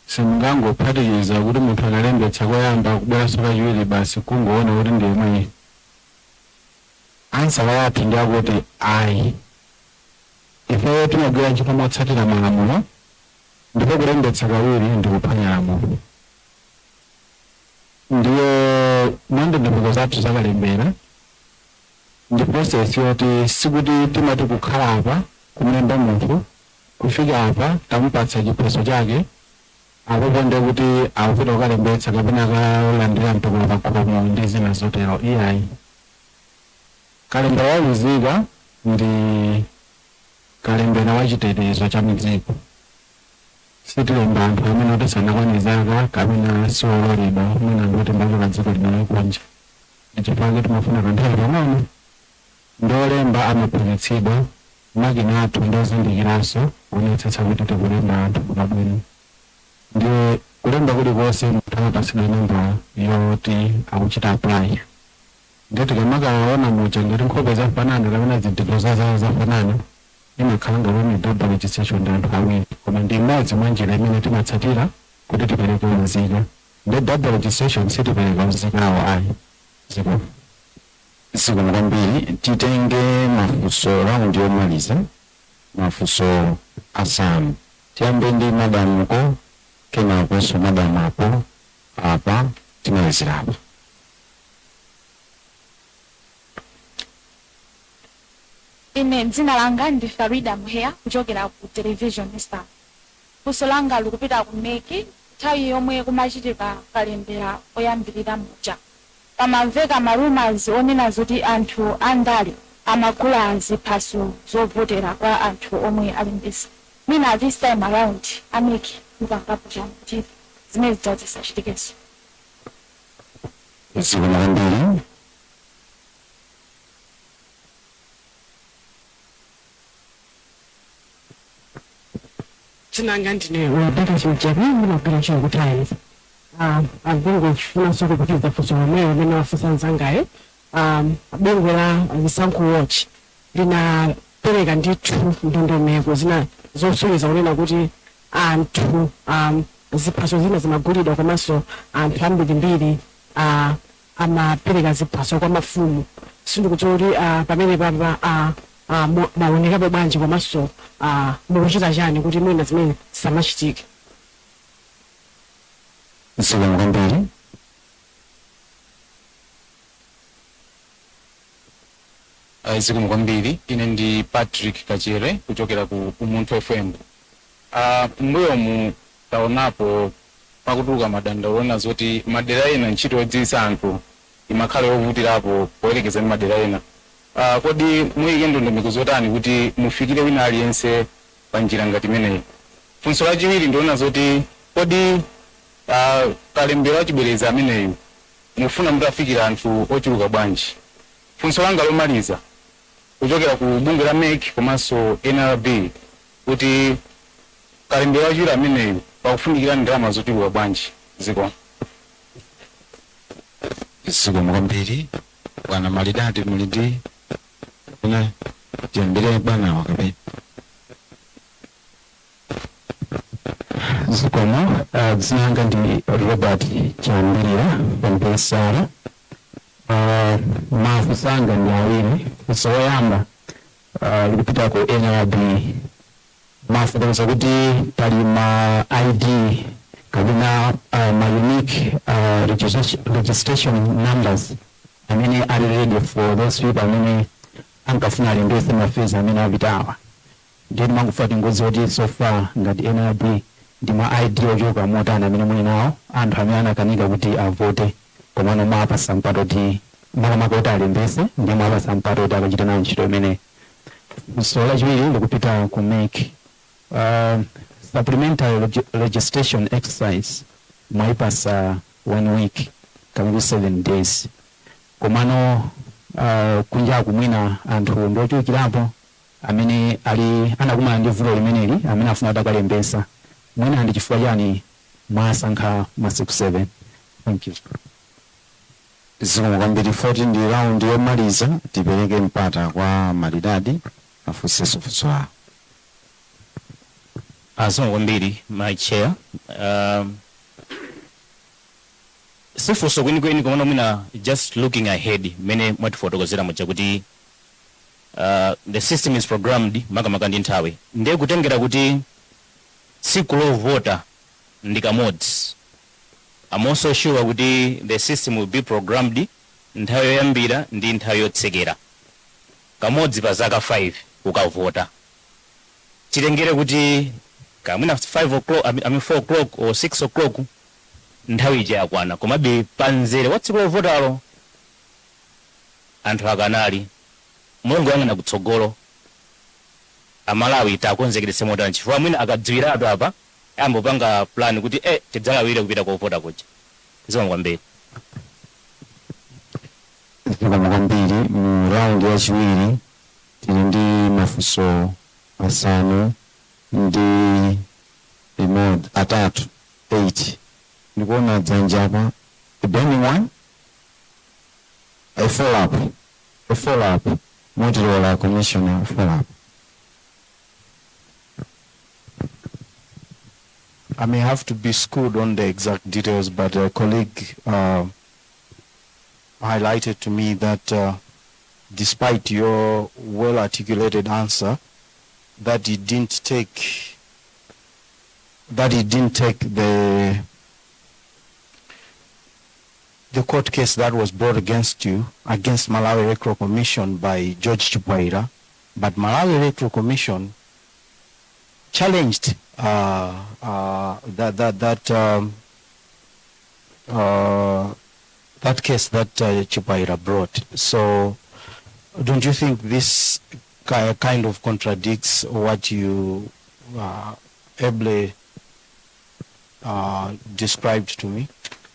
simungangophatikiza kuti munthu analembetsa koyamba, kubweranso kachiwiri, basi kungoona kuti ndi yemweyi? Answer yathu ndi akuti ayi. Ifeyo timagwira ntchito motsatira malamulo, ndipo kulembetsa kawiri ndi kuphwanya lamulo. Ndiye mwandondomeko zathu zakalembera ndi process yoti sikuti timati kukhala apa kumlemba munthu, kufika apa tamupatsa chiphaso chake, apopo ndiye kuti akupita kukalembetsa kapena akalandira mtukula pakhomo ndi zina zotero, iyayi. Kalembera waunzika ndi kalembera wa chitetezo cha mdziko. Sitilemba anthu amene oti sanakwane zaka kapena siwololedwa, mwina ndoti mbachoka dziko lino lakunja. Ndichifukwa timafuna kanthawi pang'ono. Ndolemba amaphunzitsidwa, makina athu ndozindikiranso kuonetsetsa kuti tikulemba anthu bwinobwino. Ndiye kulemba kulikonse munthu amapatsidwa nambala yoti akuchita apply. Ndiye tikamakaona muja ngati nkhope zafanana kapena zidhiko zazawo zafanana, imakhala ngati ni double registration, ndi anthu awiri, koma ndi imodzi mwa njira imene timatsatira kuti tipereke unzika. Ndi double registration sitipereka mzigawo ayi. Zikomo. Zikomo kwambiri. Titenge mafunso round yomaliza, mafunso asanu. Tiyambe ndi madamuko, kenakonso madamu apo apa, timalizirapo. Ine dzina langa ndi Farida Mheya kuchokera ku Television Star. Funso langa likupita ku MEC. Nthawi yomwe kumachitika kalembera oyambirira muja, pamamveka ma rumors onena zoti anthu andale amagula ziphaso zovotera kwa anthu omwe alembesa. Mwina this time around a MEC mupangapo chani kuti zimene zija zisachitikenso? Zikomo kwambiri. Dzina langa ndine Rebecca Chimchepe, ndimagwira ntchito ku Times. Ndingofunanso kupitiriza funso lomweyo limene wafunsa mzangayo. Bungwe la Zisankho Watch linapereka ndithu ndondomeko zina zosonyeza kunena kuti anthu ziphaso zina zimagulidwa, komanso anthu ambirimbiri amapereka ziphaso kwa mafumu. Sindikudziwa kuti pamene papa maonekapo bwanji, komanso mukuchita chani kuti mwina zimene zisamachitike? Zikomo kwambiri. Zikomo kwambiri. Ine ndi Patrick Kachere kuchokera ku Umunthu FM. Mbuyomu taonapo pakutuluka madandaulo ona zoti madera ena ntchito yodziwitsa anthu imakhala yovutirapo poyerekeza ndi madera ena. Kodi muyike ndondomeko zotani kuti mufikire wina aliyense pa njira ngati imeneyi? Funso lachiwiri ndiona zoti kodi kalembera wachibwereza ameneyu mufuna mutafikira anthu ochuluka bwanji? Funso langa lomaliza kuchokera ku bungwe la MEC komanso NRB, kuti kalembera wachiwiri ameneyu pakufunikira ndalama zochuluka bwanji? Zikomo. Zikomo kwambiri. Bwana Malidadi, muli ndi kuna tiyambire bwanawa kapena? Zikomo. Dzina langa ndi Robert Chambirira Pampesara. Mafunso anga ndi awiri. Funso loyamba likupita ku NRB. Mafotokoza kuti pali ma ID kapena ma unique registration numbers amene ali ready for those people amene ankafuna alembese ma phase amene apitawa. Ndiye timangofuna tingodziwa kuti so far ngati NRB ndi ma ID ochuluka motani amene muli nawo, anthu amene anakanika kuti avote komano mwapasa mpata kuti makamaka kuti alembese, ndiye mwapasa mpata kuti akachite nawo ntchito imene. Funso lachiwiri likupita ku MEC. Supplementary registration exercise mwayipasa one week kapena 7 days, komano kunjaku mwina anthu ndochulukirapo amene ali anakumana ndi vuto limeneli, amene afuna kuti akalembesa. Mwina ndi chifukwa chani mwasankha masiku 7? Thank you. Zikomo kwambiri. 14 ndi round yomaliza. Tipereke mpata kwa Malidadi afunsenso funso awo. Zikomo kwambiri, my chair. Sifunso kwenikweni, komano mwina just looking ahead, mmene mwatifotokozera muja kuti the system is programmed makamaka ndi nthawi, ndiye kutengera kuti tsiku lovota ndi kamodzi, I'm also sure kuti the system will be programmed nthawi yoyambira ndi nthawi yotsekera kamodzi pa zaka 5 ukavota. Tilengere kuti kamwina 5 o'clock, I mean 4 o'clock or 6 o'clock, nthawi ija yakwana, komabe pamzere wa tsiku lovotalo anthu akanali. Mulungu kutsogolo, Amalawi takonzekeretse motani? Chifukwa mwina akadziwiratu apa ambopanga plan kuti tidzalawire kupita kovota kuja. Zikomo kwambiri. Zikomo kwambiri. Mu round yachiwiri tili ndi mafunso asanu ndi limodzi, atatu, 8. Ndikuona dzanja apa, the burning one, a follow up, a follow up. Motilola commissioner, follow up. I may have to be schooled on the exact details, but a colleague highlighted to me that despite your well-articulated answer, that he didn't take the court case that was brought against you, against Malawi Electoral Commission by George Chipwaira, but Malawi Electoral Commission challenged that case that Chipwaira brought. So, don't you think this kind of contradicts what you ably described to me?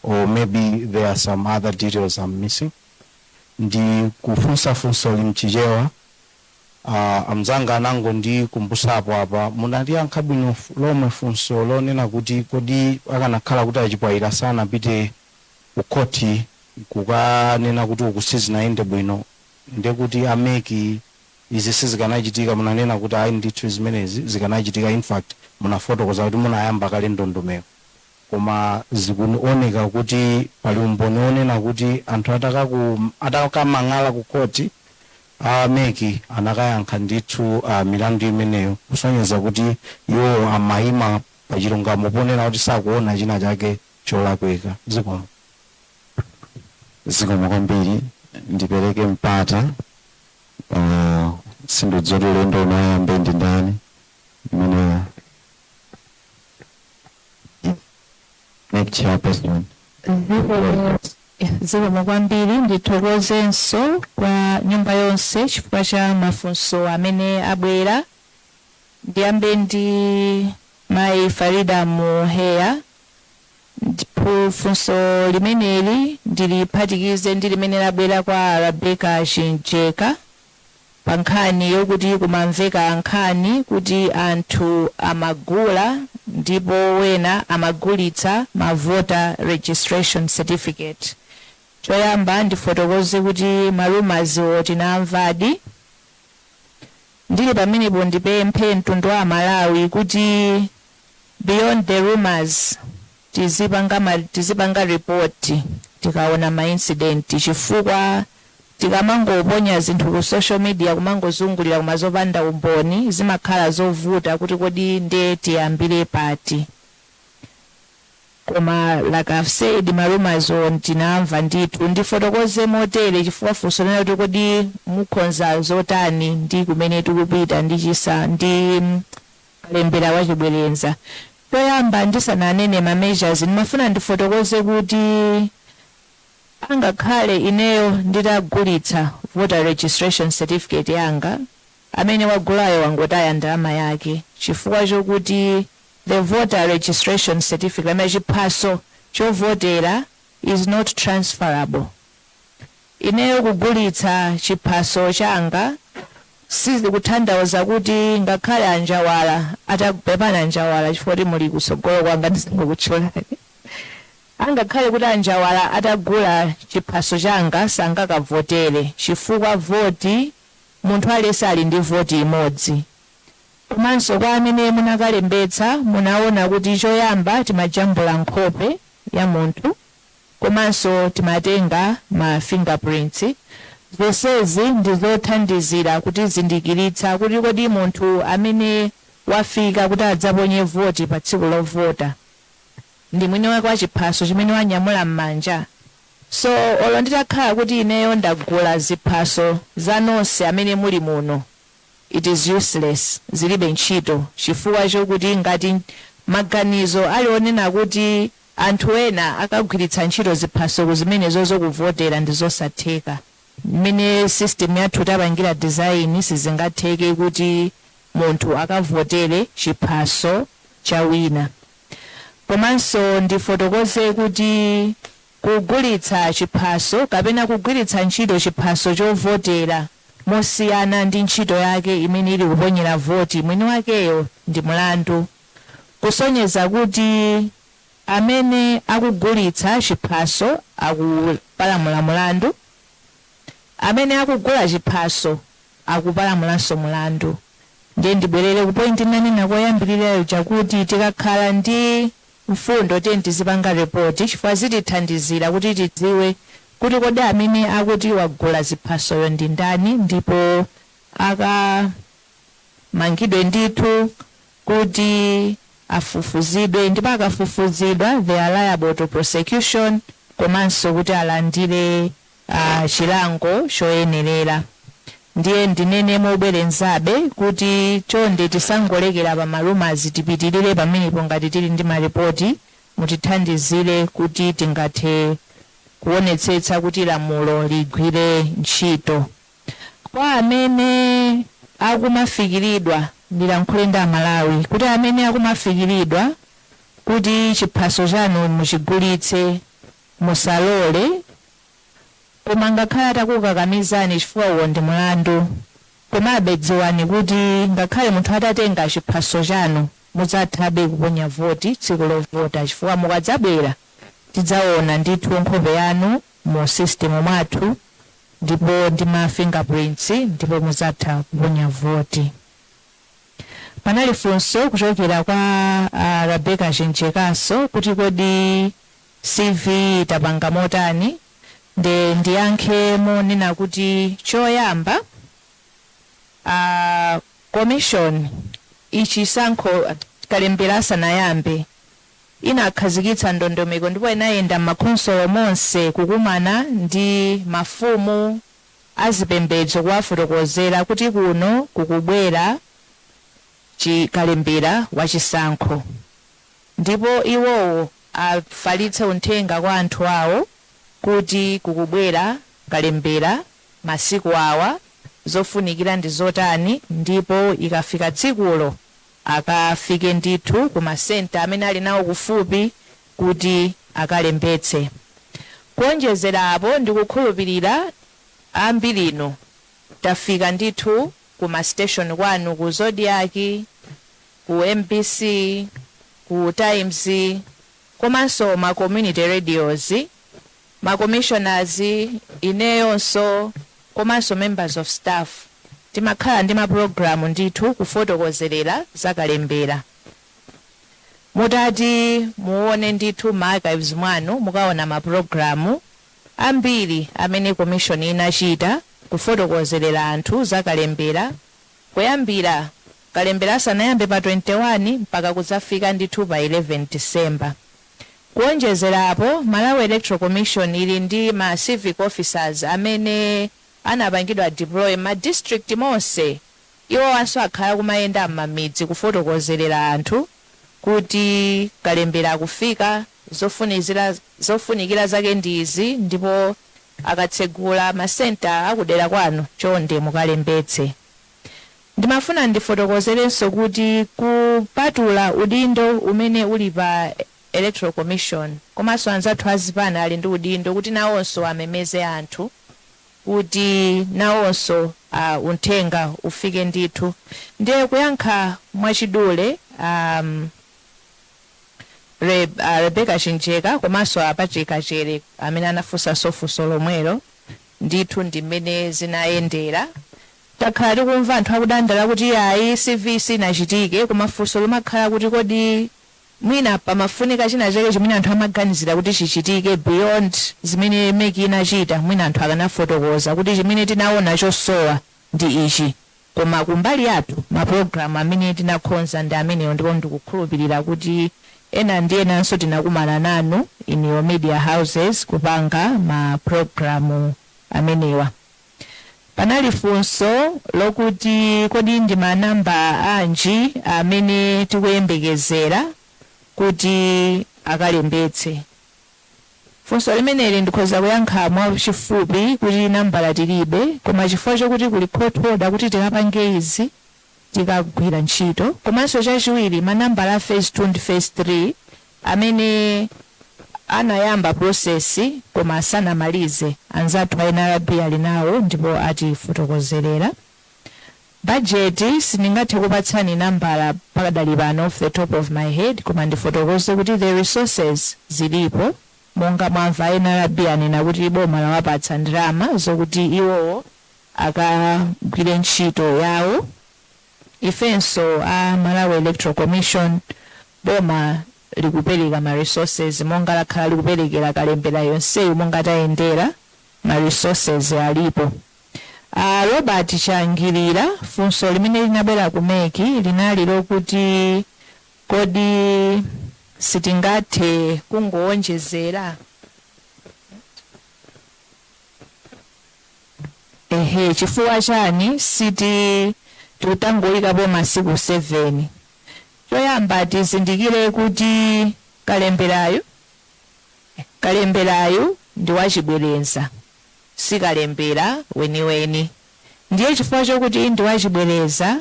Or maybe there are some other details I'm missing. Ndi kufunsa funso mchichewa. Amzanga anangondikumbusapo apa, munaliyankha bwino lomwe funso lonena kuti kodi akanakhala kuti aChipwaira sanapite ku khoti kukanena kuti uku sizinayende bwino, ndekuti a MEC izi sizikanachitika? Munanena kuti ayi ndithu, zimenezi zikanachitika. In fact, munafotokoza kuti munayamba kale ndondomeko, koma zikuoneka kuti pali umboni onena kuti anthu atakamang'ala ku khoti, a MEC anakayankha ndithu milandu imeneyo, kusonyeza kuti iwo amayima pachilungamo ponena kuti sakuona china chake cholakwika. Zikomo. Zikomo kwambiri. Ndipereke mpata, sindidziwa ulendo unayambe ndi ndani imene. MEC chairperson. Zikomo kwambiri. Ndithokozenso kwa nyumba yonse chifukwa cha mafunso amene abwera. Ndiyambe ndi mayi Farida Muheya, ndipo funso limeneli ndiliphatikize ndi limene labwera kwa Rebecca Chinjeka pa nkhani yokuti kumamveka nkhani kuti anthu amagula ndipo wena amagulitsa ma voter registration certificate. Choyamba ndifotokoze kuti ma rumours tinamvadi. Ndili pamenepo, ndipemphe mtundu wa Malawi kuti beyond the rumors tizipanga report tikaona ma incident, chifukwa tikamangoponya zinthu ku social media, kumangozungulira kumazopanda umboni, zimakhala zovuta kuti kodi nde tiyambire pati. Koma like I've said, ma rumours tinamva ndithu. Ndifotokoze motere, chifukwa funso lina kuti kodi mukhonza zotani ndi kumene tikupita ndi chisa ndi kalembera wachibwerenza. Toyamba, ndisananene ma measures, ndimafuna ndifotokoze kuti angakhale ineyo nditagulitsa voter registration certificate yanga, amene wagulayo wangotaya ndalama yake, chifukwa chokuti the voter registration certificate, amene chiphaso chovotera, is not transferable. Ineyo kugulitsa chiphaso changa sizikutanthauza kuti ngakhale anjawala atapepana anjawala, chifukwa kuti muli kutsogolo kwanga ndisingokutchulani, angakhale kuti anjawala atagula chiphaso changa sangakavotere, chifukwa voti munthu aliyense ali ndi voti imodzi. Komanso kwa amene munakalembetsa, munaona kuti choyamba timajambula nkhope ya munthu komanso timatenga ma fingerprints. Zonsezi ndi zothandizira kutizindikiritsa kuti kodi munthu amene wafika kuti adzaponye voti pa tsiku lovota ndi mwini wake wa chiphaso chimene wanyamula m'manja. So olo nditakhala kuti ineyo ndagula ziphaso za nonse amene muli muno, it is useless, zilibe ntchito, chifukwa chokuti ngati maganizo ali onena kuti anthu ena akagwiritsa ntchito ziphaso zimenezo zokuvotera, ndi zosatheka. Mmene system yathu tapangira design, sizingatheke kuti munthu akavotere chiphaso cha wina. Komanso ndifotokoze kuti kugulitsa chiphaso kapena kugwiritsa ntchito chiphaso chovotera mosiyana ndi ntchito yake imene ili kuponyera voti mwini wakeyo ndi mlandu, kusonyeza kuti amene akugulitsa chiphaso akupalamula mulandu, amene akugula chiphaso akupalamulanso mulandu. Ndiye ndibwerere ku point nanena koyambirirayo, chakuti tikakhala ndi mfundo, tiye tizipanga report, chifukwa zitithandizira kuti tidziwe kuti kodi amene akuti wagula ziphasoyo ndi ndani, ndipo akamangidwe ndithu kuti afufuzidwe, ndipo akafufuzidwa they are liable to prosecution, komanso kuti alandire chilango choyenerera. Ndiye ndinene mobwerezabe kuti chonde tisangolekera pa ma rumours, tipitirire pamenepo. Ngati tili ndi maripoti, mutithandizire kuti tingathe kuonetsetsa kuti lamulo ligwire ntchito. Kwa amene akumafikiridwa, ndilankhule ndi Amalawi kuti amene akumafikiridwa kuti chiphaso chanu muchigulitse, musalole, koma ngakhale atakukakamizani, chifukwa uwo ndi mlandu. Komabe dziwani kuti ngakhale munthu atatenga chiphaso chanu, mudzathabe kuponya voti tsiku lovota, chifukwa mukadzabwera tidzaona ndithu nkhope yanu mu system mwathu ndipo ndi ma fingerprints, ndipo mudzatha kuponya voti. Panali funso kuchokera kwa Rebecca Chenjekaso kuti kodi CV tapanga motani? Nde ndiyankhe monena kuti choyamba, commission ichisankho kalembera asanayambe inakhazikitsa ndondomeko, ndipo inayenda m'makhonsolo monse kukumana ndi mafumu azipembedzo kuwafotokozera kuti kuno kukubwera chikalembera wachisankho, ndipo iwowo afalitse uthenga kwa anthu awo kuti kukubwera kalembera masiku awa, zofunikira ndi zotani, ndipo ikafika tsikulo akafike ndithu ku masenta amene ali nawo kufupi kuti akalembetse. Kuonjezera apo, ndikukhulupirira ambiri inu tafika ndithu ku ma station kwanu, ku Zodiak, ku MBC, ku Times, komanso ma community radios, ma commissioners, ineyonso, komanso members of staff timakhala ndi mapulogalamu ndithu kufotokozerera zakalembera. Mutati muone ndithu ma archives mwanu, mukaona mapulogalamu ambiri amene commission inachita kufotokozerera anthu zakalembera, kuyambira kalembera asanayambe pa 21 mpaka kudzafika ndithu pa 11 December. Kuonjezera apo, Malawi Electoral Commission ili ndi ma civic officers amene anapangidwa deploy ma district monse. Iwowanso akhala kumayenda m'mamidzi kufotokozerera anthu kuti kalembera akufika, zofunikira zake ndi izi, ndipo akatsegula masenta akudera kwanu, chonde mukalembetse. Ndimafuna ndifotokozerenso kuti kupatula udindo umene uli pa Electoral Commission, komanso anzathu azipani ali ndi udindo kuti nawonso amemeze anthu, kuti nawonso uthenga ufike ndithu. Ndiye kuyankha mwachidule Rebecca Chinjeka komanso a Patrick Achere amene anafunsanso funso lomwelo, ndithu ndi mmene zinayendera. Takhala tikumva anthu akudandaula kuti ayi, CV sinachitike, koma funso limakhala kuti kodi mwina pamafunika china chake chimene anthu amaganizira kuti chichitike beyond zimene MEC inachita? Mwina anthu akanafotokoza kuti chimene tinaona chosowa ndi ichi. Koma kumbali yathu, mapulogalamu amene tinakonza ndi amenewo, ndipo ndikukhulupirira kuti ena ndi enanso tinakumana nanu in your media houses kupanga mapulogalamu amenewa. Panali funso lokuti kodi ndi manamba anji amene tikuyembekezera kuti akalembetse? Funso limeneli ndikhoza kuyankha mwachifupi kuti nambala tilibe, koma chifukwa chokuti kuli court order kuti tikapange izi, tikagwira ntchito. Komanso chachiwiri, manambala a phase 2 ndi phase 3 amene anayamba process koma asanamalize, anzathu a NRB ali nawo ndipo atifotokozerera. Bajeti sindingathe kupatsani nambala pakadali pano off the top of my head, koma ndifotokoze kuti the resources zilipo. Monga mwamva, NRB anena kuti boma lawapatsa ndalama zokuti iwowo akagwire ntchito yawo. Ifenso a Malawi Electoral Commission, boma likupereka ma resources monga lakhala likuperekera kalembera yonseyo monga tayendera, ma resources alipo. Robert Changilira, funso limene linabwera ku MEC linali lokuti kodi sitingathe kungowonjezera, ehe, chifukwa chani siti tikutangoyikapo masiku 7? Choyamba tizindikire kuti kalemberayo ndi wachibwereza, sikalembera weniweni. Ndiye chifukwa chokuti ndi wachibwereza,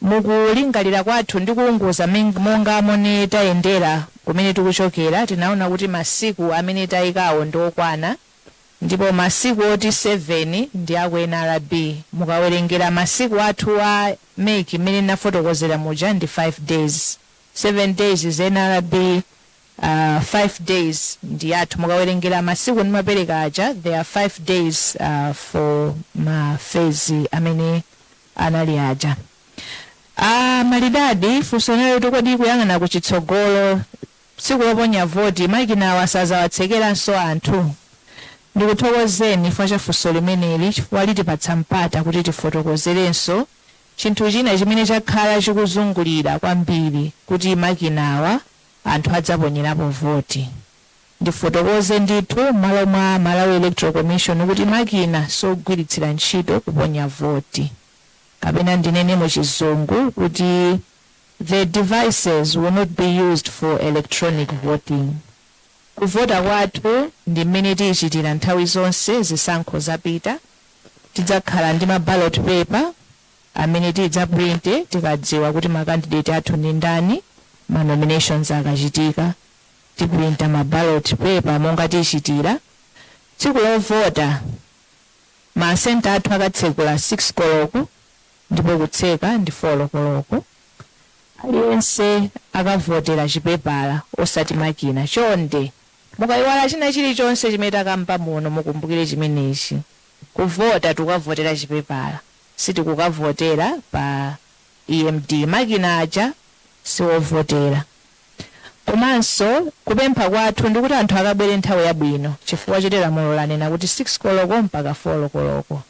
mukulingalira kwathu ndi kuunguza monga momwe tayendera kumene tikuchokera, tinaona kuti masiku amene tayikawo ndi okwana, ndipo masiku oti 7 ndi aku NRB. Mukawerengera masiku athu a MEC mmene nafotokozera muja ndi 5 days, 7 days is NRB, 5 days ndi athu. Mukawerengera masiku ndimapereka aja, there are 5 days for ma phase amene anali aja. Malidadi, funso nalo tikodi kuyang'ana kuchitsogolo, tsiku loponya voti makinawa sazawatsekeranso anthu? Ndikuthokozeni chifukwa cha funso limeneli, chifukwa litipatsa mpata kuti tifotokozerenso chinthu china chimene chakhala chikuzungulira kwambiri, kuti makinawa anthu adzaponyerapo voti. Ndifotokoze ndithu m'malo mwa Malawi Electoral Commission kuti makina sogwiritsira ntchito kuponya voti, kapena ndinene mu Chizungu kuti the devices will not be used for electronic voting. Kuvota kwathu ndi mmene tiyichitira nthawi zonse zisankho zapita. Tidzakhala ndi ma ballot paper amene tidzaprinte tikadziwa kuti ma candidate athu ndi ndani. Ma nominations akachitika, tiprinta ma ballot paper monga tichitira. Tsiku lovota ma center athu akatsekula 6 koloko ndipo kutseka ndi 4 koloko. Aliyense akavotera chipepala, osati makina. Chonde, mukayiwala china chilichonse chimene takamba muno, mukumbukire chimenechi: kuvota tikukavotera chipepala, sitikukavotera pa EMD. Makina aja siwovotera. Komanso kupempha kwathu ndikuti anthu akabwere nthawi yabwino, chifukwa choti lamulo lanena kuti 6 koloko mpaka 4 koloko.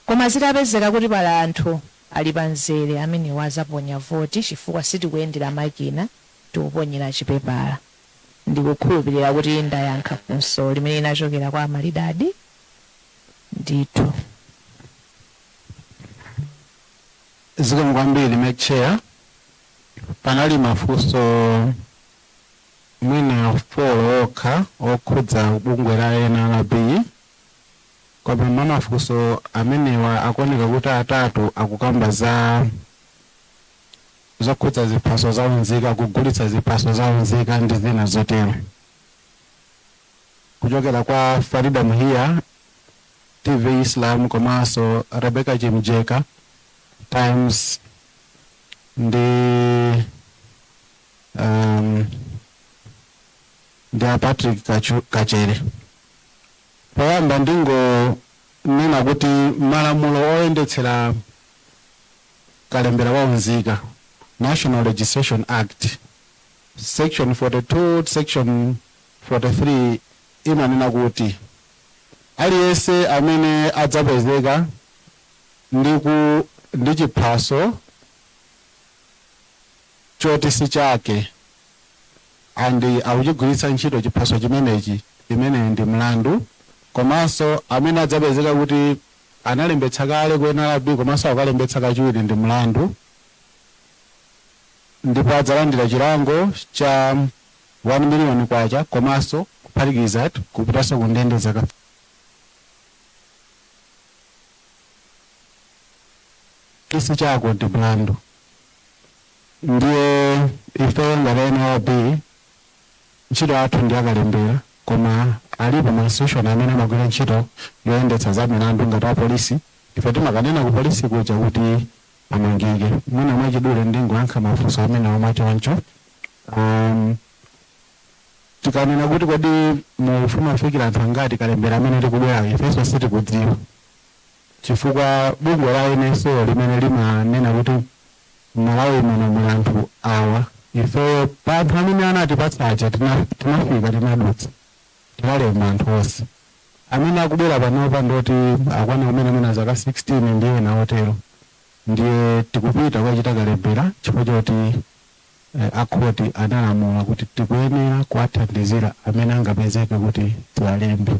Koma zitapezeka kuti pali anthu ali pamzere, amenewo azaponya voti, chifukwa sitikuyendera makina, tikuponyera chipepala. Ndikukhulupirira kuti ndayankha funso limene linachokera kwa Malidadi ndithu. Zikomo kwambiri, MEC Chair. Panali mafunso mwina 4 okha okhudza bungwe la NRB, koma mwa mafunso amenewa akuoneka kuti atatu akukamba za zokhudza ziphaso zaunzika, kugulitsa ziphaso zaunzika ndi zina zotero, kuchokera kwa Farida Muhiya, TV Islam, komanso Rebecca Chimjeka, Times, ndi a Patrick Kachere. Poyamba ndingonena kuti malamulo oyendetsera kalembera waunzika, National Registration Act, section 42, section 43, imanena kuti aliyense amene adzapezeka ndi chiphaso choti si chake and akuchigwiritsa ntchito chiphaso chimenechi, imene ndi mlandu. Komanso amene adzapezeka kuti analembetsa kale ku NRB komanso akalembetsa kachiwiri, ndi mlandu, ndipo adzalandira chilango cha 1 million kwacha komanso kuphatikiza kupitanso ku ndende zaka. Chisi chako ndi mlandu. Ndiye ife ngati NRB, ntchito yathu ndi yakalembera, koma alipo ma institution amene amagwira ntchito yoyendetsa za milandu ngati apolisi. Ife timakanena ku polisi kuja kuti amangike. Mwina mwachidule ndingoyankha mafunso amene mwachoncho. Tikanena kuti kodi mufuna kufikira anthu angati kalembera amene tikubwera, ifenso sitikudziwa, chifukwa bungwe la NSO limene limanena kuti Malawi muno muli anthu awa. Ifeyo pa anthu amene anatipatsa aja tinafika, tinadutsa, tinalemba anthu onse amene akubwera panopa, ndoti akwana kumene mwina zaka 16 ndiye ena otero. Ndiye tikupita kukachita kalembera chifukwa choti akhoti analamula kuti tikuyenera kuwathandizira amene angapezeke kuti tiwalembe.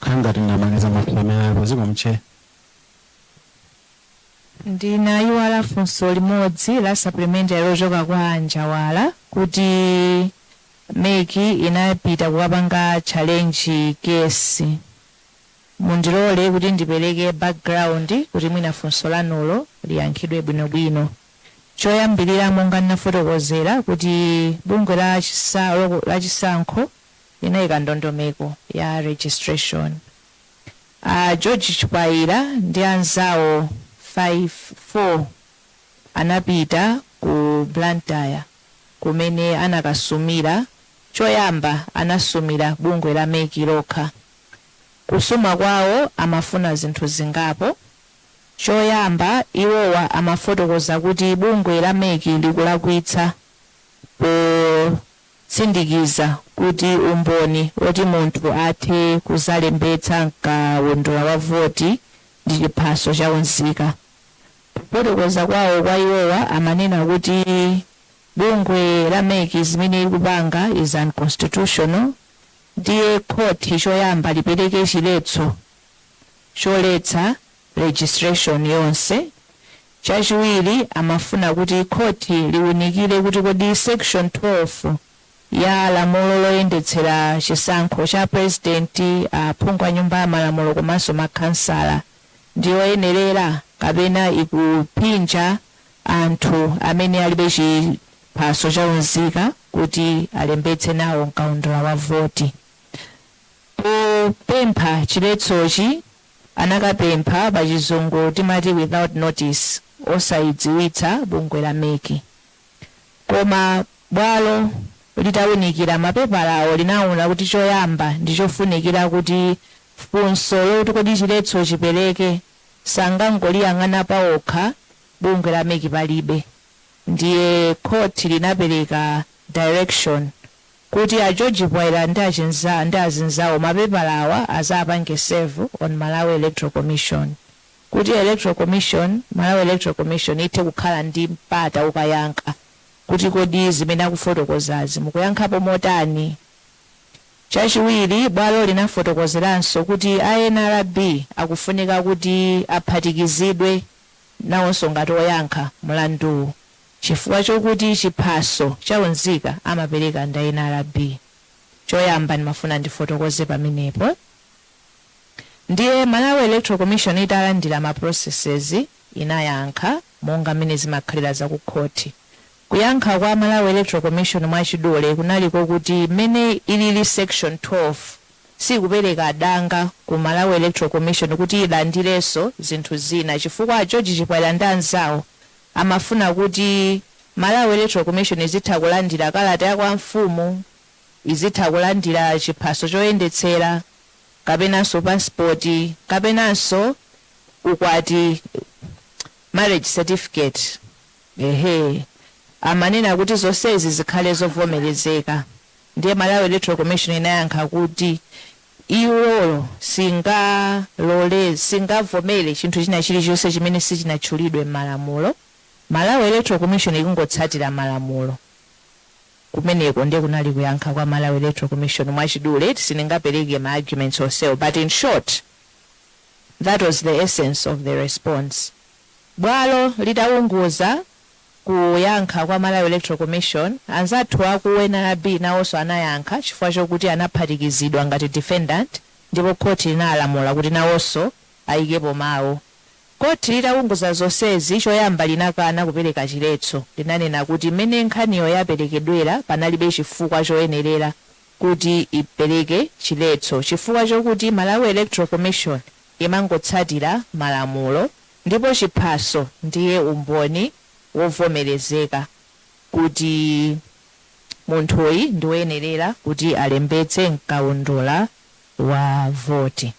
Khala ngati ndamaliza mafunso amene alipo. Zikomo, Chair. Ndinayiwala funso limodzi la supplementary lochoka kwa Njawala kuti MEC inapita kukapanga challenge case. Mundilole kuti ndipereke background kuti mwina funso lanulo liyankhidwe bwinobwino. Choyambirira, monga ndinafotokozera kuti bungwe la chisankho linayika ndondomeko ya registration, George Chipayira ndi anzawo 5 4 anapita ku Blantyre kumene anakasumira. Choyamba anasumira bungwe la MEC lokha. Kusuma kwawo amafuna zinthu zingapo. Choyamba, iwowa amafotokoza kuti bungwe la MEC likulakwitsa potsindikiza kuti umboni woti munthu athe kuzalembetsa mkaundula wa voti ndi chiphaso cha unzika. Kufotokoza kwawo kwa iwowa, amanena kuti bungwe la MEC zimene likupanga is unconstitutional, ndiye khoti choyamba lipereke chiletso choletsa registration yonse. Chachiwiri, amafuna kuti khoti liwunikire kuti kodi section 12 ya lamulo loyendetsera chisankho cha president, aphungu a nyumba ya malamulo komanso makhansala ndiyoyenerera kapena ikuphinja anthu amene alibe chiphaso cha unzika kuti alembetse nawo mkaundula wa voti. Popempha chiletsochi, anakapempha, pachizungu timati without notice, osayidziwitsa bungwe la MEC. Koma bwalo litawunikira mapepalawo linaona kuti choyamba ndichofunikira kuti funso loti kodi chiletso chipereke sangangoliyang'ana pawokha bungwe la MEC palibe. Ndiye khoti linapereka direction kuti a George Bwaira ndi azinzawo mapepalawa azapange serve on Malawi Electoral Commission, kuti electoral commission Malawi Electoral Commission ithe kukhala ndi mpata ukayankha kuti kodi zimene akufotokozazi mukuyankhapo motani. Chachiwiri, bwalo linafotokozeranso kuti a NRB akufunika kuti aphatikizidwe nawonso ngati oyankha mlanduwu, chifukwa chokuti chiphaso chaunzika amapereka ndi NRB. Choyamba ndimafuna ndifotokoze pamenepo. Ndiye Malawi Electoral Commission italandira ma processes, inayankha monga mmene zimakhalira zakukhoti. Kuyankha kwa Malawi Electoral Commission mwachidule kunaliko kuti mmene ilili section 12 sikupereka danga ku Malawi Electoral Commission kuti ilandirenso zinthu zina, chifukwa George Chipwaira ndi anzawo amafuna kuti Malawi Electoral Commission izitha kulandira kalata ya kwa mfumu, izitha kulandira chiphaso choyendetsera, kapenanso pasipoti, kapenanso ukwati, marriage certificate. Ehe, amanena kuti zonsezi zikhale zovomerezeka. Ndiye Malawi Electoral Commission inayankha kuti iwoyo singalole, singavomere chinthu china chilichonse chimene sichinatchulidwe m'malamulo. Malawi Electoral Commission ikungotsatira malamulo. Kumeneko ndiye kunali kuyankha kwa Malawi Electoral Commission mwachidule. Sindingapereke ma arguments onsewo, but in short, that was the essence of the response. Bwalo litaunguza kuyankha kwa Malawi Electoral Commission, anzathu aku NRB nawonso anayankha, chifukwa chokuti anaphatikizidwa ngati defendant, ndipo khoti linalamula kuti nawonso ayikepo mawu. Khoti litaunguza zonsezi, choyamba linakana kupereka chiletso. Linanena kuti mmene nkhaniyo yaperekedwera panalibe chifukwa choyenerera kuti ipereke chiletso, chifukwa chokuti Malawi Electoral Commission imangotsatira malamulo, ndipo chiphaso ndiye umboni wovomerezeka kuti munthuyi ndi woyenerera kuti alembetse mkaundula wa voti.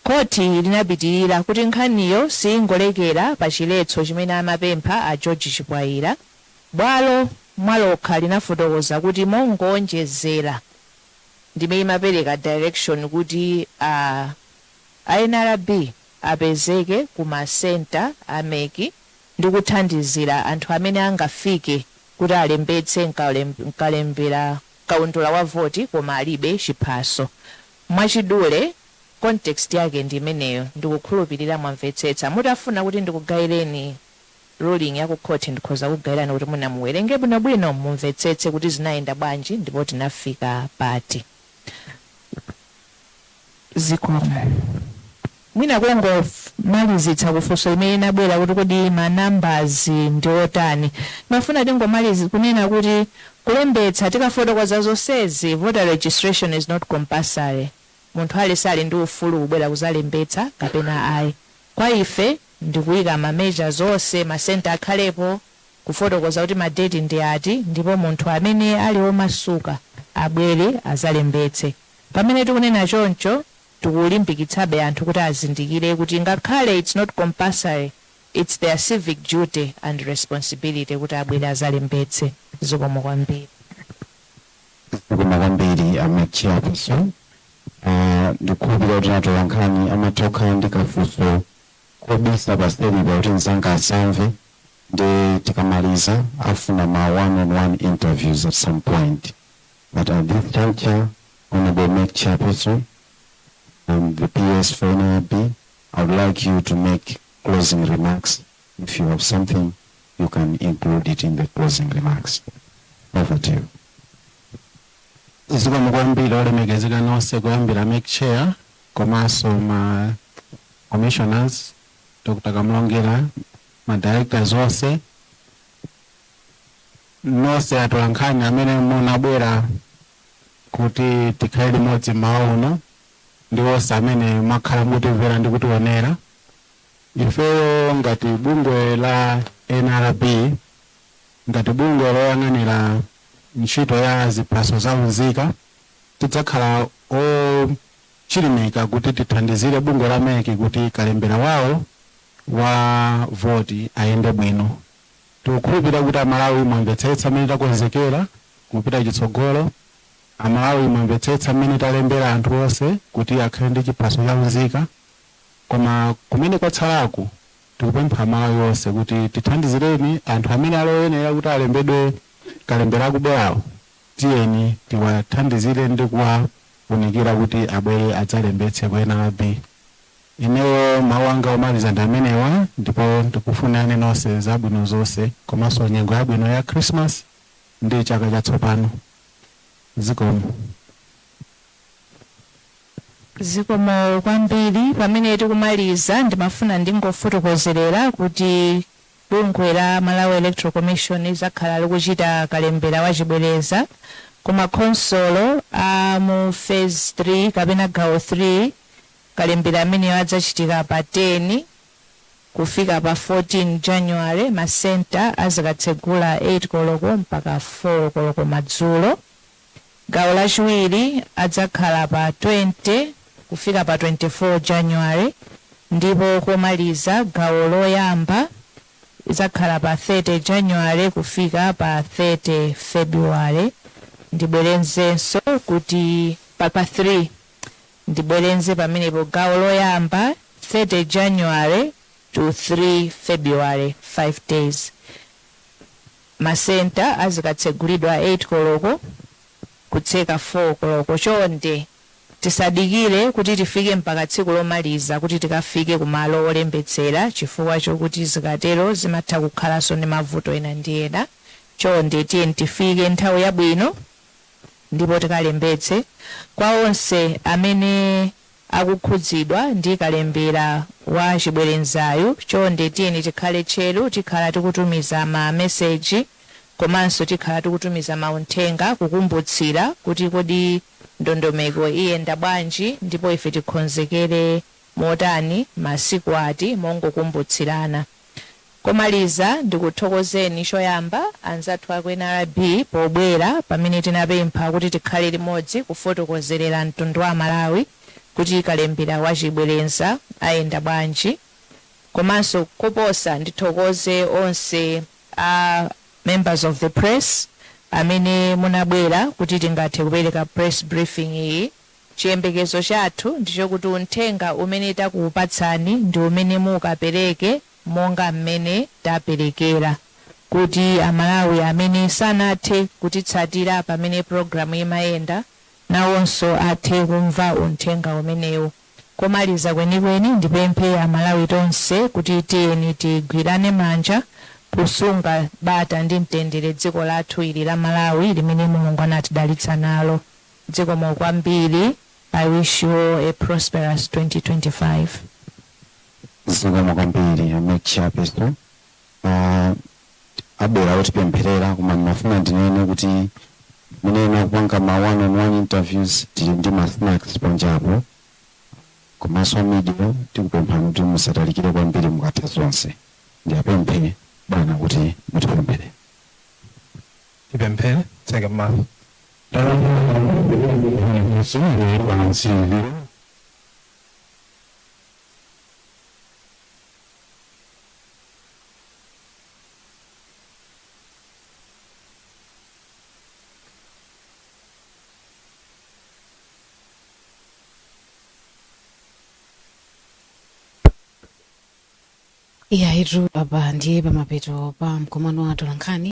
Khoti linaperekanso chiletso Khoti linapitirira kuti nkhaniyo siyingolekera pa chiletso chimene amapempha a George Chipwayira. Bwalo mwalokha linafotokoza kuti mongoonjezera ndime imapereka direction kuti a NRB apezeke ku ma centre a MEC ndi kuthandizira anthu amene angafike kuti alembetse mkalembera kaundula wa voti koma alibe chiphaso. Mwachidule, context yake ndi imeneyo. Ndikukhulupirira mwamvetsetsa. Mutafuna kuti ndikugayireni ruling ya ku court, ndikhoza kugayirani kuti mwina muwerenge bwinobwino, mumvetsetse kuti zinayenda bwanji ndipo tinafika pati. Zikomo. Mwina kungomalizitsa kufunso imene inabwera kuti kodi ma numbers ndi otani, mafuna tingomaliza kunena kuti kulembetsa, tikafotokoza zonsezi, voter registration is not compulsory. Munthu aliyense ali ndi ufulu kubwera kuzalembetsa kapena ayi. Kwa ife ndikuyika ma measures onse, ma center akhalepo, kufotokoza kuti ma date ndi ati, ndipo munthu amene ali womasuka abwere azalembetse. Pamene tikunena choncho, tikulimbikitsabe anthu kuti azindikire kuti ngakhale it's not compulsory, it's their civic duty and responsibility kuti abwere azalembetse. Zikomo kwambiri. Zikomo kwambiri, a MEC chairperson. Ndikukhulupirira kuti atolankhani amatokha ndi kafunso kobisa paselipa kuti mzanga asamve, ndi tikamaliza afuna ma one on one interviews at some point. But at this juncture, Honorable MEC Chairperson and the PS for NRB, I would like you to make closing remarks. If you have something, you can include it in the closing remarks. Over to you. Zikomo kwambiri, olemekezeka nonse, kuyambira MEC chair komanso ma commissioners, Dr. Kamlongera, ma directors onse, nonse atolankhani amene munabwera kuti tikhale limodzi mmawa uno, ndi onse amene mwakhala mutimvera ndi kutionera. Ifeyo ngati bungwe la NRB, ngati bungwe loyang'anira ntchito ya ziphaso za unzika, tidzakhala ochilimika kuti tithandizire bungwe la MEC kuti kalembera wawo wa voti ayende bwino. Tikukhulupirira kuti Amalawi mwamvetsetsa mmene takonzekera kupita chitsogolo. Amalawi mwamvetsetsa mmene talembera anthu onse kuti akhale ndi chiphaso cha unzika. Koma kumene kwatsalaku, tikupempha Amalawi onse kuti tithandizireni anthu amene aloyenera kuti alembedwe kalembera akubwerawo. Tiyeni tiwathandizire ndi kuwaunikira kuti abwere adzalembetse ku NRB. Ineyo mawu anga omaliza ndi amenewa, ndipo ndikufunirani nonse zabwino zonse komanso nyengo yabwino ya Christmas ndi chaka chatsopano. Zikomo. Zikomo kwambiri. Pamene tikumaliza, ndimafuna ndingofotokozerera kuti bungwe la Malawi Electoral Commission lizakhala likuchita kalembera wachibwereza ku makhonsolo a mu phase 3 kapena gawo 3. Kalembera ameneyo adzachitika pa 10 kufika pa 14 January. Ma center azikatsegula 8 koloko mpaka 4 koloko madzulo. Gawo lachiwiri adzakhala pa 20 kufika pa 24 January, ndipo komaliza gawo loyamba idzakhala pa 30 January kufika pa 30 February. Ndibwerezenso kuti pa 3, ndibwerenze pamenepo, gawo loyamba 30 January to 3 February, 5 days. Ma center azikatsegulidwa 8 koloko kutseka 4 koloko. Chonde tisadikire kuti tifike mpaka tsiku lomaliza kuti tikafike kumalo olembetsera, chifukwa chokuti zikatero zimatha kukhalanso ndi mavuto ena ndi ena. Chonde tiyeni tifike nthawi yabwino ndipo tikalembetse. Kwa onse amene akukhudzidwa ndi kalembera wa chibwerenzayu, chonde tiyeni tikhale tcheru. Tikhala tikutumiza ma meseji komanso tikhala tikutumiza mauthenga kukumbutsira kuti kodi ndondomeko iyenda bwanji ndipo ife tikonzekere motani, masiku ati, mongokumbutsirana. Komaliza, ndikuthokozeni choyamba anzathu aku NRB pobwera pamene tinapempha kuti tikhale limodzi kufotokozerera mtundu wa Malawi. Kuti kalembera wachibwereza ayenda bwanji. Komanso koposa, ndithokoze onse a members of the press amene munabwera kuti tingathe kupereka press briefing iyi. Chiyembekezo chathu ndichokuti uthenga umene takuupatsani ndi umene mukapereke monga mmene taperekera, kuti Amalawi amene sanathe kutitsatira pamene programu imayenda nawonso athe kumva uthenga umenewu. Komaliza kwenikweni, ndipemphe Amalawi tonse kuti tiyeni tigwirane manja kusunga bata ndi mtendere dziko lathu ili la Malawi limene Mulungu anatidalitsa nalo. Zikomo kwambiri. I wish you all a prosperous 2025. Zikomo kwambiri, a MEC chairperson. Abwera otipempherera, koma ndimafuna ndinene kuti munena kupanga ma one on one interviews, tili ndi ma snacks panjapo. Komanso media, tikupemphani kuti musatalikire kwambiri mukatha zonse. Ndiyapemphe bwana kuti mutipemphere. Tipemphere, tseke m'maso. Iya, itu apa ndiye pamapeto pa mkumano wa atolankhani.